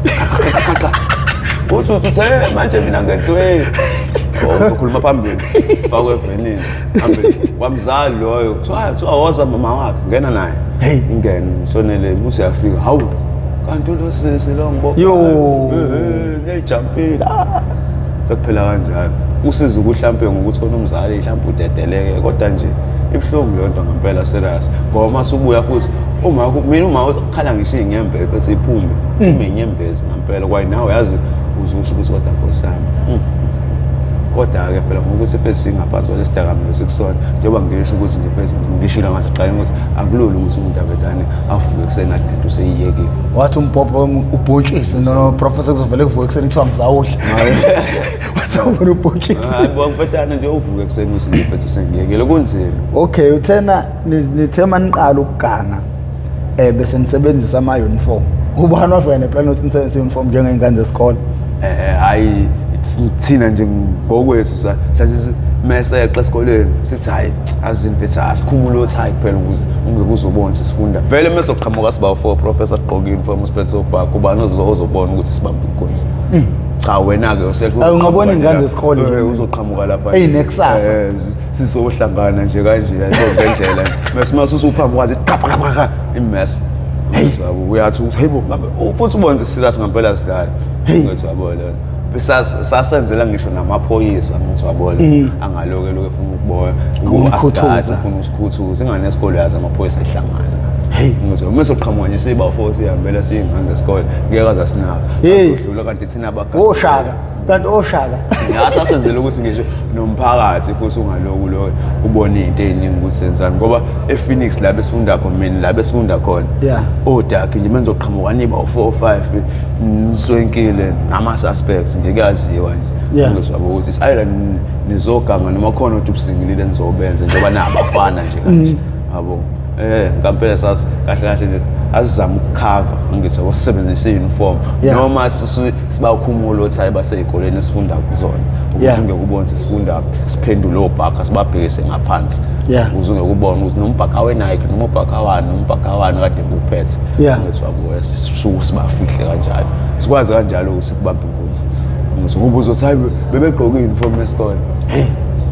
Uthi uthi uthe manje mina ngenziwe. Uzokhuluma phambili. Fakwe evenini. Phambili. Kwamzali loyo. Kuthiwa woza mama wakhe ngena naye. Hey. Ingene usonele uthi uyafika. Hawu. Kanti lo sisi lo ngibopha. Yo. Ngiyajumpile. Sekuphela kanjalo. Usiza ukuhlampe ngokuthi khona umzali mhlawumbe udedeleke kodwa nje ibuhlungu leyo nto ngempela serious. Ngoba mase ubuya futhi uma mina uma ukhala ngisho inyembezi bese iphume iphume inyembezi ngempela kwaye nawe yazi uzusho ukuthi kodwa Nkosi yami. Kodwa-ke phela ngokuthi pheze singaphansi kwalesidakamizwa sikusona njengoba ngisho ukuthi nje pheze ngishilo ngaseqaleni ukuthi akulula ukuthi umuntu avedane avuke ekuseni athi lento useyiyekile. Wathi umbhobho ubhontshisi no professor kuzovele kuvuke ekuseni kuthiwa ngizawudla. Wathi awubona ubhontshisi. Hayi bangifetana nje uvuke ekuseni ukuthi nje phethe sengiyekile kunzima. Okay, uthena nithe maniqala ukuganga bese nisebenzisa ama uniform. Ubani wafika neplan ukuthi nisebenzise uniform njengey'ngane zesikole? Hayi thina nje ngokwethu sathi meseqa esikoleni sithi hayi azini mfethu asikhumule othayi kuphela ukuze ungeke uzobona ukuthi sifunda vele mese uqhamuka siba four professor sigqoke uniform siphethe ubhaka ubani ozobona ukuthi sibambe inkunzi. Cha wena ke yourself Ungabona iy'ngane zesikole nje. Uzoqhamuka lapha Ey'nekusasa. Sizohlangana nje kanje ngendlela mase mase usuphambi kwazi qapha qapha imess. Hey uyathi ukuthi hey bo futhi ubone serious ngempela sidlala. Ngithi yabo leyo. Sasenzela ngisho namaphoyisa ngithi yabo le angaloke lokho efuna ukubona Ukukhuthuza. ufuna ukusikhuthuza ingane yesikole yazi amaphoyisa ayihlangana. Hey ngithi uma soqhamuka nje siba four sihambela siyingane zesikole ngeke aze asinaka. Hey. Asodlula kanti thina abagadi. Oshaka, kanti oshaka. Ngasasenzela ukuthi ngisho nomphakathi futhi ungaloku lo ubone into eziningi ukuthi senzani ngoba ePhoenix la besifunda khona mina la besifunda khona. Yeah. Odark nje menizoqhamuka niba u4 5 niswenkile nama suspects nje kuyaziwa nje. Yeah. Ngizwa ukuthi is either nizoganga noma khona ukuthi ubusingilile nizobenza njengoba nabafana nje kanje. Yabo. Ngampela sazi kahle kahle nje azizama ukukhava ngithi awusebenzise uniform Yeah. noma sibakhumula othayi basey'koleni esifunda kuzona ukuze Yeah. ungeke ubone ukuthi sifunda siphendule obhaka sibabhekise ngaphansi Yeah. ukuze ungeke ubone ukuthi noma ubhaka we-Nike noma ubhaka wani noma ubhaka wani kade kuwuphethe Yeah. ngithi wabuya sisuke sibafihle kanjalo sikwazi kanjalo ukuthi sikubambe inkunzi ngithi ukuba uzothi hayi bebegqoke i-uniform yesikole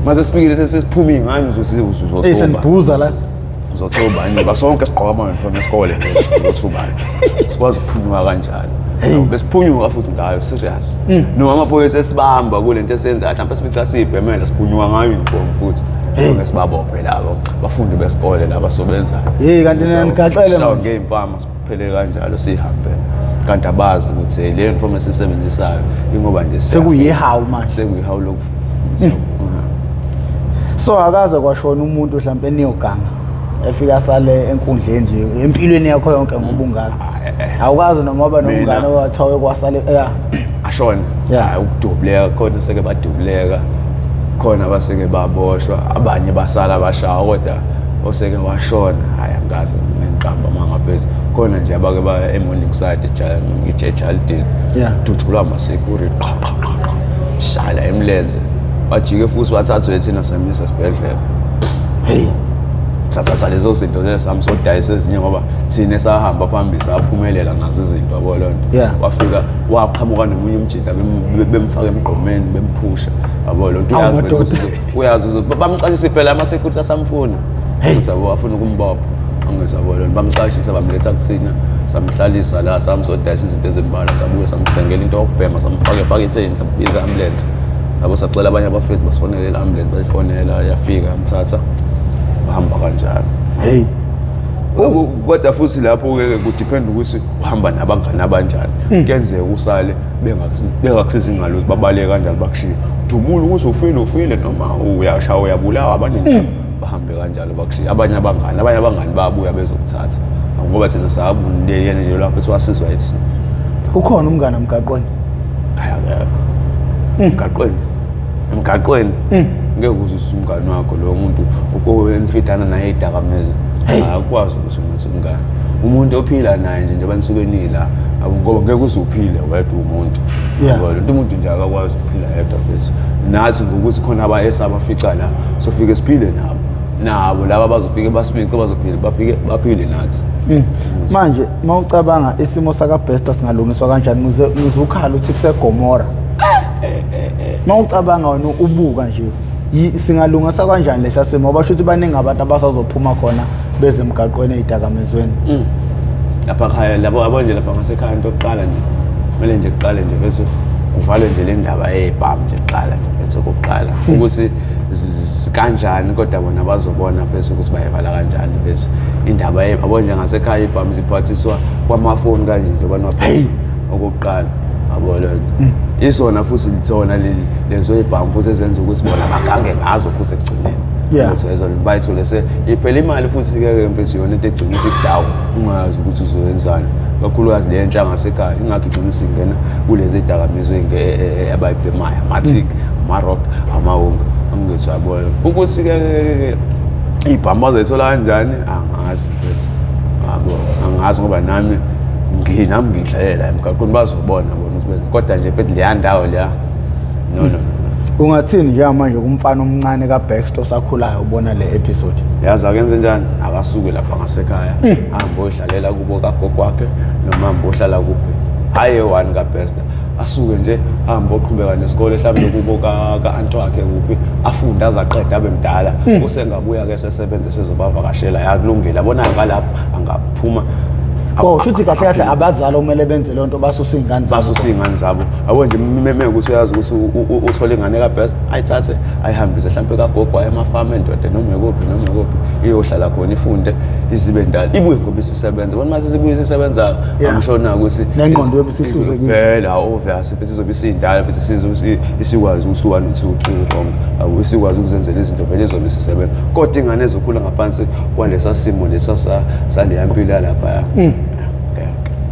mase sifikile sesiphume iy'ngane uzothi Hey senibhuza la. uzothi ubani ngoba sonke sigqoka ama-uniform esikole uzothi ubani sikwazi ukuphunyuka kanjalo besiphunyuka futhi ngayo serious noma amaphoyisa esibamba kule nto esenzayo mhlawumbe sifica siyibhemela siphunyuka ngayo uniform futhi noma sibabophe labo bafundi besikole laba sobenzayo Hey, kanti nina nigaxele Sishawa manje. ngey'mpama siphele kanjalo sihambe kanti abazi ukuthi hey, le uniform esiyisebenzisayo ingoba nje Sekuyihawu manje. sekuyihawu lokufika. So akaze kwashona umuntu mhlawumbe niyoganga efika sale enkundleni nje empilweni yakho yonke ngoba ungaka. Awukazi noma waba nomngane Mina- owathiwa kwasale yeah. Ashona. Yeah. Hayi, ukudubuleka khona seke badubuleka khona baseke baboshwa abanye basala bashawa kodwa oseke washona hayi angikaze ngiqamba mangaphezulu khona nje abake ba eMorningside eJardini Yeah. dutshulwa ama-security qha qha qha qha shala emlenze wajike futhi wathathwe thina samisa esibhedlela. Hey. Sathatha lezo zinto lezo sodayisa ezinye ngoba thina sahamba phambili saphumelela nazo izinto yabo leyo nto. Yeah. Wafika waqhamuka nomunye umjita bemfaka emgqomeni bemphusha yabo leyo nto Awu, uyazi vele madoda. ukuthi uyazi ukuthi bamcashisa phela ama-security asamfuna yabo afuna ukumbopha angizabo leyo nto bamcashisa bamletha kuthina samhlalisa la samsodayisa izinto ezimbalwa sabuye samthengela into yokubhema samfaka ephaketheni sambiza i-ambulance yabo sacela abanye abafethu basifonele i-ambulance bayifonela yafika yamthatha bahamba kanjalo. Hey. Kodwa futhi lapho-ke kudepend ukuthi uhamba nabangani abanjani. Kuyenzeka usale bengakusizi ngalutho babaleke kanjalo bakushiye. Dumula ukuthi ufile ufile noma uyashaya uyabulawa abaningi bahambe kanjalo bakushiye. Abanye abangani bayabuya bezokuthatha ngoba thina sabulelene nje lapho kuthiwa sizwa yithina. Ukhona umngane emgaqweni? Hayi akekho. Emgaqweni. Emgaqweni. Ngeke uze ususe umngani wakho lo muntu uko enifidana naye idakamizwa. Akwazi ukuthi ungathi umngane umuntu ophila naye nje njengoba nisuke nila, ngoba ngeke uze uphile wedwa umuntu. Yabo, lento umuntu nje akakwazi ukuphila yedwa mfethu. Nathi ngokuthi khona abafica la, sofike siphile nabo. Nabo laba bazofike basifice, bazophila, bafike baphile nathi. Manje mawucabanga isimo saka Bester singalungiswa kanjani, ngizukhala uthi kuseGomora. Mawucabanga wena ubuka nje singalungisa kanjani lesa simo, basho ukuthi baningi abantu abasazophuma khona beze emgaqweni ezidakamizweni. Lapha ekhaya labo abanje lapha ngasekhaya, into yokuqala nje kumele nje kuqale nje bese kuvalwe nje le ndaba yebhamu nje kuqala nje bese kokuqala ukuthi kanjani, kodwa bona bazobona bese ukuthi bayivala kanjani bese indaba yabo nje ngasekhaya ibhamu ziphathiswa kwamafoni kanje nje banwaphatha okokuqala yabo le nto. Isona futhi zona lezo ibhamu futhi ezenza ukuthi bona bagange ngazo futhi ekugcineni. Lezo bayithole se iphela imali futhi ke mfethu yona into egcina isikudawu ungazi ukuthi uzoyenzani, kakhulukazi le ntsha ngasekhaya ingakho igcina isingena kulezi dakamizwa abayibhemayo, ama-tik, ama-rock, amawunga angithi yabona ukuthi ke ibhamu bazoyithola kanjani angazi mfethu, yabo angazi ngoba nami ngihlalela emgaqweni bazobona bona ukuthi benze, kodwa nje mfethu leya ndawo leya no no. Ungathini njengamanje kumfana omncane kaBaxter osakhulayo ubona le episode? Yazi akenze njani, akasuke lapha ngasekhaya ahambe oyihlalela kubo kagogo wakhe noma ahambe ohlala kuphi, hhayi one kaBester, asuke nje ahambe oqhubeka nesikole mhlawumbe kubo ka-anti wakhe kuphi, afunde azaqeda abe mdala, usengabuya-ke sesebenze sezobavakashela. Yakulungile abonayo ngalapho angaphuma. Oh, shuthi kahle kahle abazali okumele benze leyo nto, basuse iy'ngane zabo. Basuse iy'ngane zabo. Yabo nje mekuthi uyazi ukuthi uthole ingane kaBest, ayithathe ayihambise mhlawumbe kagogo aye emafamu endoda noma ikuphi noma ikuphi, iyohlala khona ifunde izibe ndala, ibuye ngoba isisebenza. Bona mase sibuye isisebenza, angishona ukuthi nengqondo yobe isihluzekile. Vele obvious futhi izobe isindala futhi isikwazi ukuthi 1 2 3 wrong, isikwazi ukuzenzela izinto vele izobe isisebenza. Kodwa ingane ezokhula ngaphansi kwalesa simo lesa saleya mpilo yalapha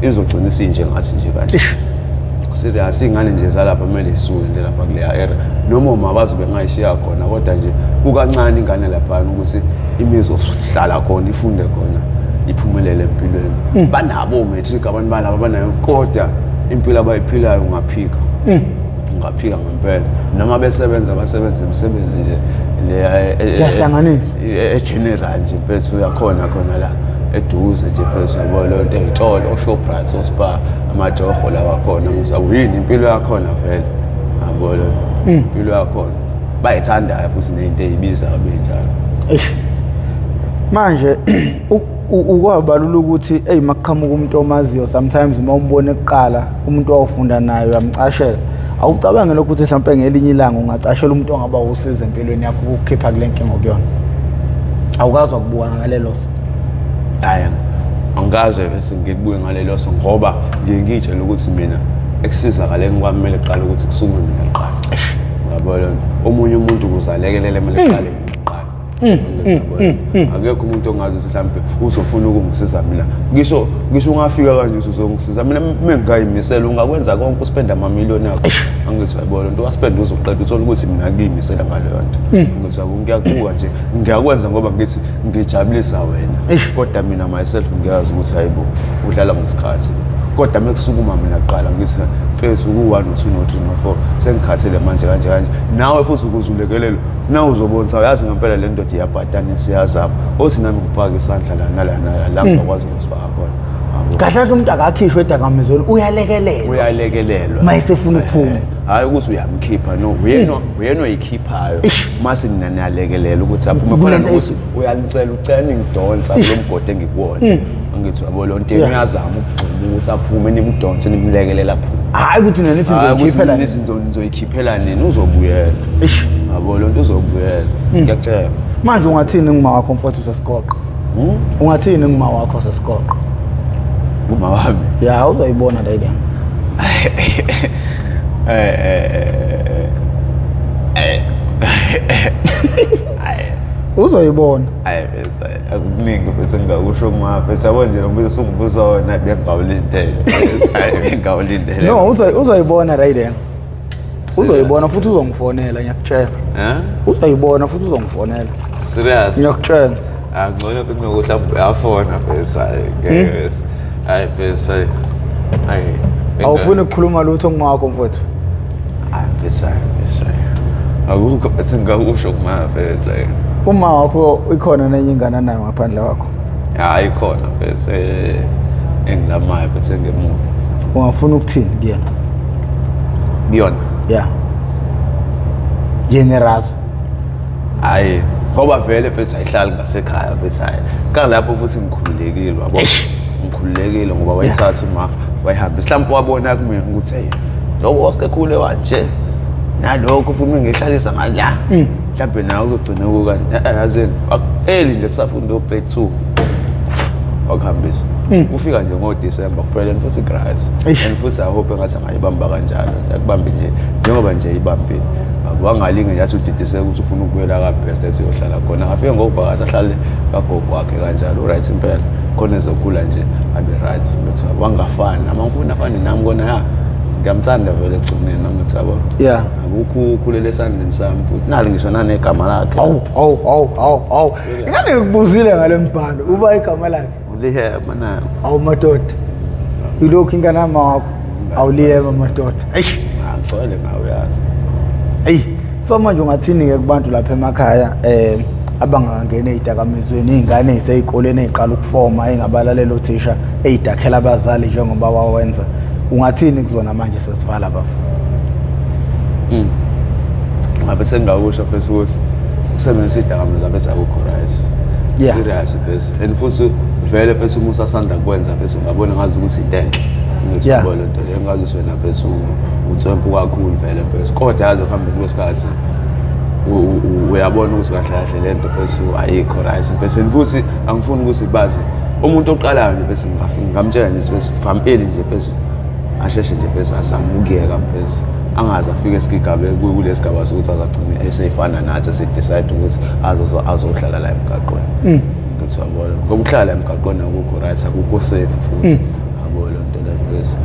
izogcina isinje ngathi nje kanje. Serious ingane nje zalapha kumele isuke nje lapha kuleya area, noma uma bazobe bengayishiya khona, kodwa nje kukancane ingane laphana ukuthi imizohlala khona ifunde khona iphumelele empilweni. Banabo o-matric abantu balapha banayo, kodwa impilo abayiphilayo ungaphika, ungaphika ngempela. Noma besebenza basebenza imisebenzi nje le Kuyahlanganiswa. e-general nje mfethu, uyakhona khona la eduze nje mfethu, yabo leyo nto, ey'tolo, o-Shoprite, o-Spar, amatoho lawa khona ngisawini impilo yakhona vele, yabo leyo impilo yakhona bayithandayo futhi ney'nto ey'bizayo benjalo. Eish. Manje ukwabalula ukuthi eyi makuqhamuka umuntu omaziyo sometimes uma umbona kuqala umuntu owafunda naye uyamcashela, awucabange lokhu ukuthi mhlawumpe ngelinye ilanga ungacashela umuntu ongaba usizo empilweni yakho ukukhipha kule nkinga okuyona? Awukazi wakubuka ngalelo so? Hhayi, angikaze bese ngikubuke ngalelo so, ngoba ngiye ngiyitshele ukuthi mina ekusizakaleni kwami kumele kuqale ukuthi kusukume mina kuqala, yabo leyo nto. Omunye umuntu ukuze alekelele kumele kuqale mina kuqala. Akekho umuntu ongazi ukuthi mhlawumbe uzofuna ukungisiza mina, ngisho ungafika kanje uthi uzongisiza mina mengingayimisela, ungakwenza konke uspenda amamiliyoni akho, angithi uyayibona into waspenda uzoqeda uthole ukuthi mina ngiyimisela ngaleyo nto. Angithi uyabo, ngiyakubuka nje ngiyakwenza ngoba ngithi ngijabulisa wena, kodwa mina myself ngiyazi ukuthi hayibo udlala ngesikhathi. Kodwa mekusukuma mina kuqala ngithi mfethu ku-1 no-2 no-3 no-4 sengikhathele manje kanje kanje, nawe futhi ukuze ulekelelwe na uzobona ukuthi awuyazi ngempela le ndoda iyabhadana siyazama, othi nami ngifake isandla la nala nala la ngingakwazi ukusifaka khona. Kahle kahle umuntu akakhishwe edakamizweni, uyalekelelwa. Uyalekelelwa uma esefuna ukuphuma. Hhayi ukuthi uyamkhipha, no, uyena oyikhiphayo, mase nina niyalekelela ukuthi aphume. Fana nokuthi uyalicela ucela ningidonsa kulo mgodi engikuwona, angithi uyabo leyo nto, uyazama ukugxuma ukuthi aphume, nimdonse nimlekelela aphume. Hhayi ukuthi nina nithi nizoyikhiphela nini, nizoyikhiphela nini, uzobuyela. Yabo leyo nto, uzobuyela, ngiyakutshela. Manje ungathini nguma wakho mfowethu sesigoqo? Ungathini nguma wakho sesigoqo? Uma wami? Ya, uzoyibona le. Uzoyibona. Hayi bese akukuningi bese ngingakusho kuma bese yabo nje lo mbuzo usungibuza wona bengingawulindele. Hayi bengingawulindele. No, uzoyibona right there. Uzoyibona futhi uzongifonela, ngiyakutshela. Eh? Uzoyibona futhi uzongifonela. Serious? Ngiyakutshela. Angcono futhi ngokuthi mhlawumbe uyafona bese hayi ngeke bese. Hayi bese hayi. Hayi. Awufuni ukukhuluma lutho kumawakho mfowethu? Hayi bese hayi bese. Akukho bese ngingakusho kuma bese. Uma wakho ikhona nenye ingane anayo ngaphandle kwakho? Hayi khona bese engilamayo bese ngemuva. Ungafuna ukuthini kuyena? Kuyona. Yeah. Yena Razo. Hayi ngoba vele futhi ayihlali ngasekhaya futhi hayi. Kalapho futhi ngikhululekile wabo. Ngikhululekile ngoba wayithatha uma wayihambisa. Mhlawumbe wabona kumina ukuthi hey njengoba wasekhule wanje nalokho futhi ngihlalisa ngala. Mhlawumbe nawe uzogcina kukanti yazini early nje kusafunda u-grade 2 wakuhambisa. Ufika nje ngo-December kuphela and futhi great. And futhi I hope engathi angayibamba kanjalo nje akubambe nje njengoba nje ibambile. Wangalinge nje athi udidiseke ukuthi ufuna ukubuyela ka-best ethi uyohlala khona. Afike ngokuvakasha ahlale kagogo wakhe kanjalo u-right impela. Khona ezokhula nje abe right. Bethi wangafani nami angifuni afane nami kona ya. Ngiyamthanda vele ekugcineni nami ngithi yabo. Yeah. Akukho ukhulele esandleni sami futhi nali ngisho nanegama lakhe. Awu awu awu awu awu. Ingane ngikubuzile ngale mbhalo uba igama lakhe. Ulihema nalo. Awu madoda. Ilokhu ingane yama wakho. Awuliyema madoda. Eish. Angigcwele ngawe yazi. Ey, so manje ungathini ke kubantu lapha emakhaya abangangena ezidakamizweni, izingane eziseyikoleni eziqala ukufoma engabalalela othisha ezidakhela abazali njengoba wawenza. Ungathini kuzona manje sesivala bafo? Ngabe sengingakusho bese ukuthi ukusebenzisa idakamizwa bese akukho right. Yeah. Serious bese. And futhi vele bese uma usasanda kwenza bese ungabona ngazi ukuthi into enhle. Ngithi Yeah. yabo lento leyo ngazi ukuthi wena bese utswempu kakhulu vele bese. Kodwa yazi ekuhambeni kwesikhathi uyabona ukuthi kahle kahle lento bese ayikho right bese. And futhi angifuni ukuthi bazi umuntu oqalayo nje bese ngingamtshela nje bese vampeli nje bese asheshe nje bese azame ukuyeka mfethu angaze afike esigigabe kulesigaba sokuthi azagcine eseyifana nathi esedecide ukuthi azohlala la emgaqweni. Ngithi yabona ngoba ukuhlala la emgaqweni akukho right, akukho safe futhi. Yabo le nto le mfethu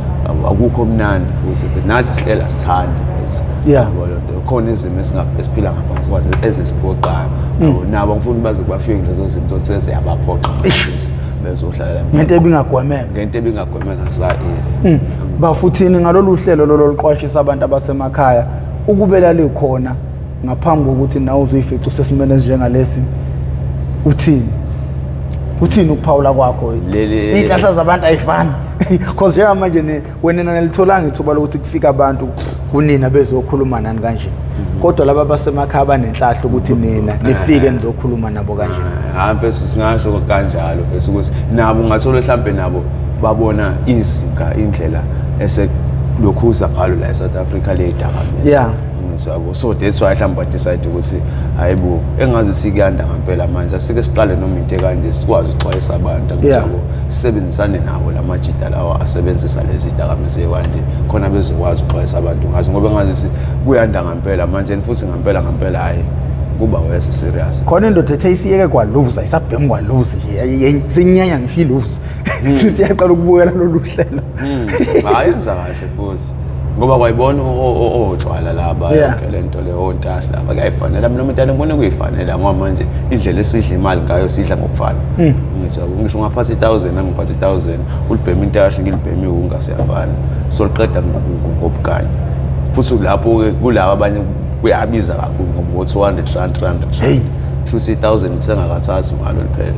akukho mnandi futhi nathi sihlela sithandi mfethu. Yeah. Yabo le nto khona izimo esiphila ngaphansi kwazo ezisiphoqayo. Yabo nabo ngifuna baze bafike kulezo zinto sesiyabaphoqa mfethu bezohlala la Ngento ebingagwemeka. Ngento ebingagwemeka sa-eli. Bafuthini ngalolu hlelo lolo luqwashisa abantu abasemakhaya ukubela likhona ngaphambi kokuthi nawe uzoyifica usesimeni esinjengalesi, uthini? Uthini ukuphawula kwakho? Iy'nhlahla zabantu ayifani. Because njengamanje wena nalitholanga ithuba lokuthi kufike abantu kunina bezokhuluma nani kanje. Kodwa laba abasemakhaya banenhlahla ukuthi nina nifike nizokhuluma nabo kanje. Hayi mfethu singasho kanjalo mfethu ukuthi nabo ungathola mhlambe nabo babona izinga indlela eselokhuza ngalo la eSouth Africa le dakamizwa. Yeah. Ngizwa so that's why mhlawumbe ba decide ukuthi hayibo engazi ukuthi kuyanda ngempela manje asike siqale noma into ekanje sikwazi ukuxwayisa abantu Yeah. ngizwa sisebenzisane nabo lamajita lawa asebenzisa lezi dakamizwa kanje khona bezokwazi ukuxwayisa abantu ngazo ngoba engazi ukuthi kuyanda ngempela manje and futhi ngempela ngempela hayi kuba wese serious. Khona indoda ethe isiyeke kwaluza isabhemu kwaluza nje sinyanya ngisho iluza. Sithi iyaqala ukubukela lolu hlelo. Hayi yenza kahle futhi ngoba kwayibona otshwala laba Yeah. yonke lento leyo ontashi laba kuyayifanela mina umuntu ngibona kuyifanela ngoba manje indlela esidla imali ngayo sidla ngokufana. Ngisho ngisho ungaphatha 1000 nami ngiphatha 1000 ulibhema intashi ngilibhema iwunga siyafana so liqeda ngobukanye futhi lapho ke kulaba abanye kuyabiza kakhulu ngoba ngo 200 rand 300 Hey. rand shuthi 1000 sengakathathu ngalo liphela.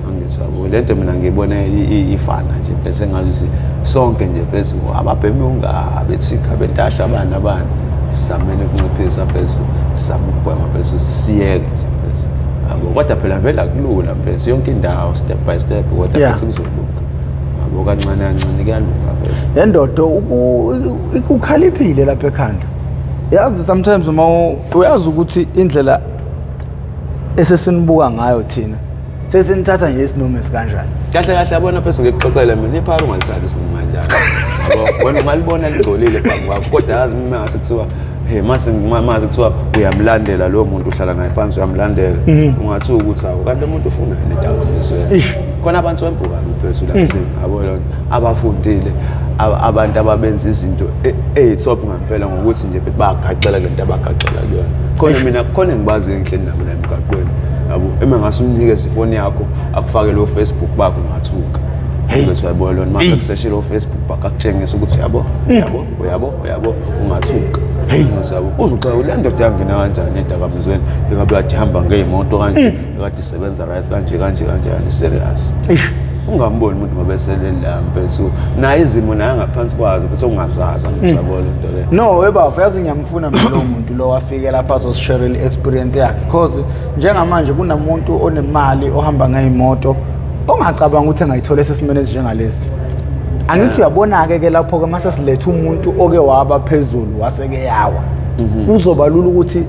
Angithi yabo lento mina ngiyibone ifana nje bese ngathi sonke nje bese ababhemi ungabethika bentasha abana abana sizamele ukunciphisa bese sizame ukugwema bese siyeke nje bese yabo kodwa phela vele akulula bese yonke indawo step by step kodwa Yeah. bese kuzolunga yabo kancane kancane kuyalunga bese. Le ndoda ukukhaliphile lapha ekhanda. Yazi sometimes uma uyazi ukuthi indlela esesinibuka ngayo thina sesinithatha nje isinoma esikanjani. Kahle kahle yabona phese ngikuxoxele mina iphara ungalithathi isinoma kanjani. Yabo wena ungalibona ligcolile phambi kwakho kodwa yazi uma ngase kuthiwa hey mase mase kuthiwa uyamlandela lo muntu uhlala naye phansi uyamlandela ungathi ukuthi awu kanti umuntu ufuna yini edakamizweni. Ish. Khona abantu wempuka mfethu la kusini yabo lona abafundile abantu ababenza izinto ey'top ngempela ngokuthi nje bagaxela lento abagaxela kuyona. Khona mina khona engibazi engihleli nabo la emgaqweni. Yabo, uma ngase umnikeze ifoni yakho akufake lo Facebook bakho, ungathuka. Hey. Bese uyabona lona mase kuseshela o-Facebook bakho, akutshengisa ukuthi uyabo, uyabo, uyabo, uyabo, ungathuka. Hey. Uyabo, uzuxaka le ndoda yangena kanjani edakamizweni, ekabe kade ihamba ngey'moto kanje, ekade isebenza right kanje kanje kanje kanje, serious. Eish. Ungamboni umuntu ngoba eselele la, mfethu, naye izimo naye angaphansi kwazo, mfethu, ungazazi, angijabule into le. No, webafo, yazi ngiyamfuna mina lowo muntu lo wafike lapha azosishare i-experience yakhe, cause njengamanje kunamuntu onemali ohamba ngey'moto ongacabanga ukuthi engayithola esesimeni esinjengalesi. Angithi uyabona-ke ke lapho-ke mase siletha umuntu oke waba phezulu waseke yawa, kuzoba lula ukuthi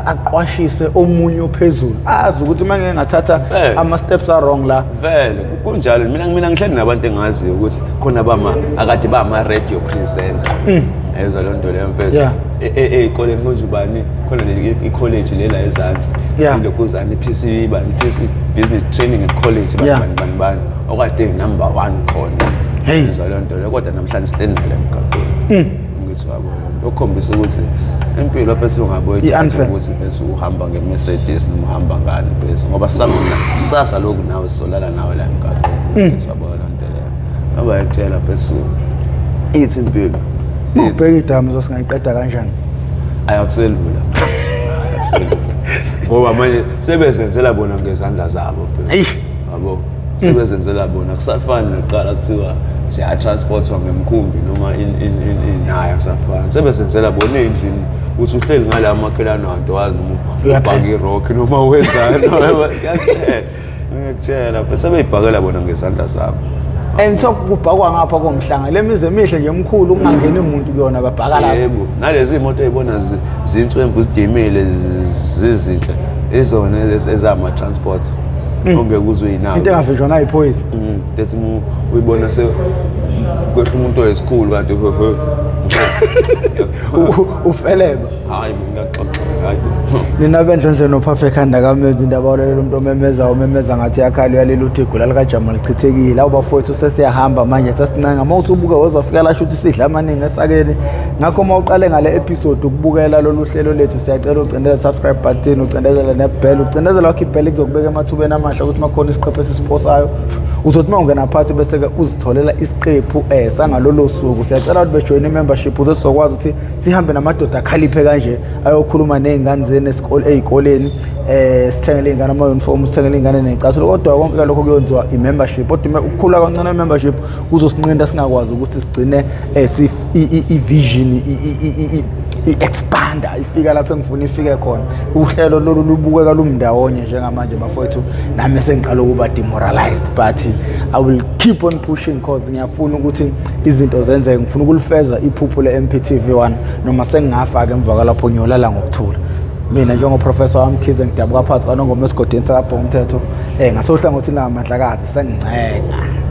aqwashise omunye ophezulu, azi ukuthi uma ngeke ngathatha ama-steps a-wrong la. Vele kunjalo. Mina ngihleli nabantu engaziyo ukuthi khona bama akade bama-radio presenter, ayizwa leyo nto leyo, mfethu. Ey'koleni konje ubani khona le i-college lela ezansi, ilokhuzana i-PC bani, i-PC Business Training and College, bani, bani bani bani, okade number one khona. Uyezwa leyo nto leyo, kodwa namhlanje sihleli nale emgaqweni. Ngithi wabo, okukhombisa ukuthi impilo mfethu ungaboyijaja I-unfair. ukuthi mfethu uhamba nge-Mercedes noma uhamba ngani, mfethu, ngoba kusasa lokhu nawe sizolala nawe la emgaqweni. Mfethu, wabo leyo nto leyo, ngoba yakutshela, mfethu, ithi impilo Uma ubheka idakamizwa singayiqeda kanjani? Ayakuselula, ayakuselula, ngoba manje sebezenzela bona ngezandla zabo, mfethu. Eish. Yabo, sebezenzela bona, kusafani nokuqala kuthiwa siyatransportwa ngemkhumbi noma in in in in, hayi, akusafani, sebezenzela bona ey'ndlini, ukuthi uhleli ngala amakhelwane wanto wazi noma Uyapheka. ubhaka i-rock noma wenzani. Ngiyakutshela, ngiyakutshela, sebeyibhakela bona ngezandla zabo. And talk kubhakwa ngapha komhlanga, le mizi emihle nje emkhulu, kungangeni umuntu kuyona, babhaka lapho. Yebo, nalezi imoto ey'bona zinswempu zidimile, zizinhle, izona ezama-transport ongeke uze uyinake. Into engavinjwa nayiphoyisa. Bethi uyibona se kwehla umuntu oyisikhulu kanti he he. Ufeleba. Hayi, ngiyaxoxa, hayi. Nina bendlondlo nophapha ekhanda kamenzi indaba olalela umuntu omemezayo, umemeza ngathi yakhala, uyalela uthi igula likajama lichithekile. Awu bafowethu, sesiyahamba manje, sesincenga uma uthi ubuke wezofika lasho ukuthi sidla amaningi esakeni. Ngakho uma uqale ngale episode ukubukela lolu hlelo lethu, siyacela ucindezele subscribe button, ucindezele ne-bell, ucindezele wakho i-bell, kuzokubeka emathubeni amahle ukuthi uma khona isiqephu esisiphosayo uzothi uma ungena phakathi bese-ke uzitholela isiqephu sangalolo suku. Siyacela ukuthi bejoyine i-membership ukuze sizokwazi ukuthi sihambe namadoda akhaliphe kanje ayokhuluma ney'ngane zenu ey'koleni, sithengele iy'ngane ama-uniform, sithengele iy'ngane ney'cathulo, kodwa konke lokho kuyonziwa i-membership. Kodwa ukukhula kancane i-membership kuzosinqinda singakwazi ukuthi sigcine i-vision i-expanda ifika lapho engifuna ifike khona. Uhlelo lolu lubukeka lumndawonye njengamanje, bafowethu, nami sengiqala ukuba demoralized, but I will keep on pushing cause ngiyafuna ukuthi izinto zenzeke. Ngifuna ukulifeza iphupho le-MPTV 1, noma sengingafa-ke emva kwalapho ngiyolala ngokuthula. Mina njengoprofessor wamkhize, ngidabuka phakathi kwanongoma esigodini sakabhongumthetho, ngasohlangothini langamandlakazi, sengincenga.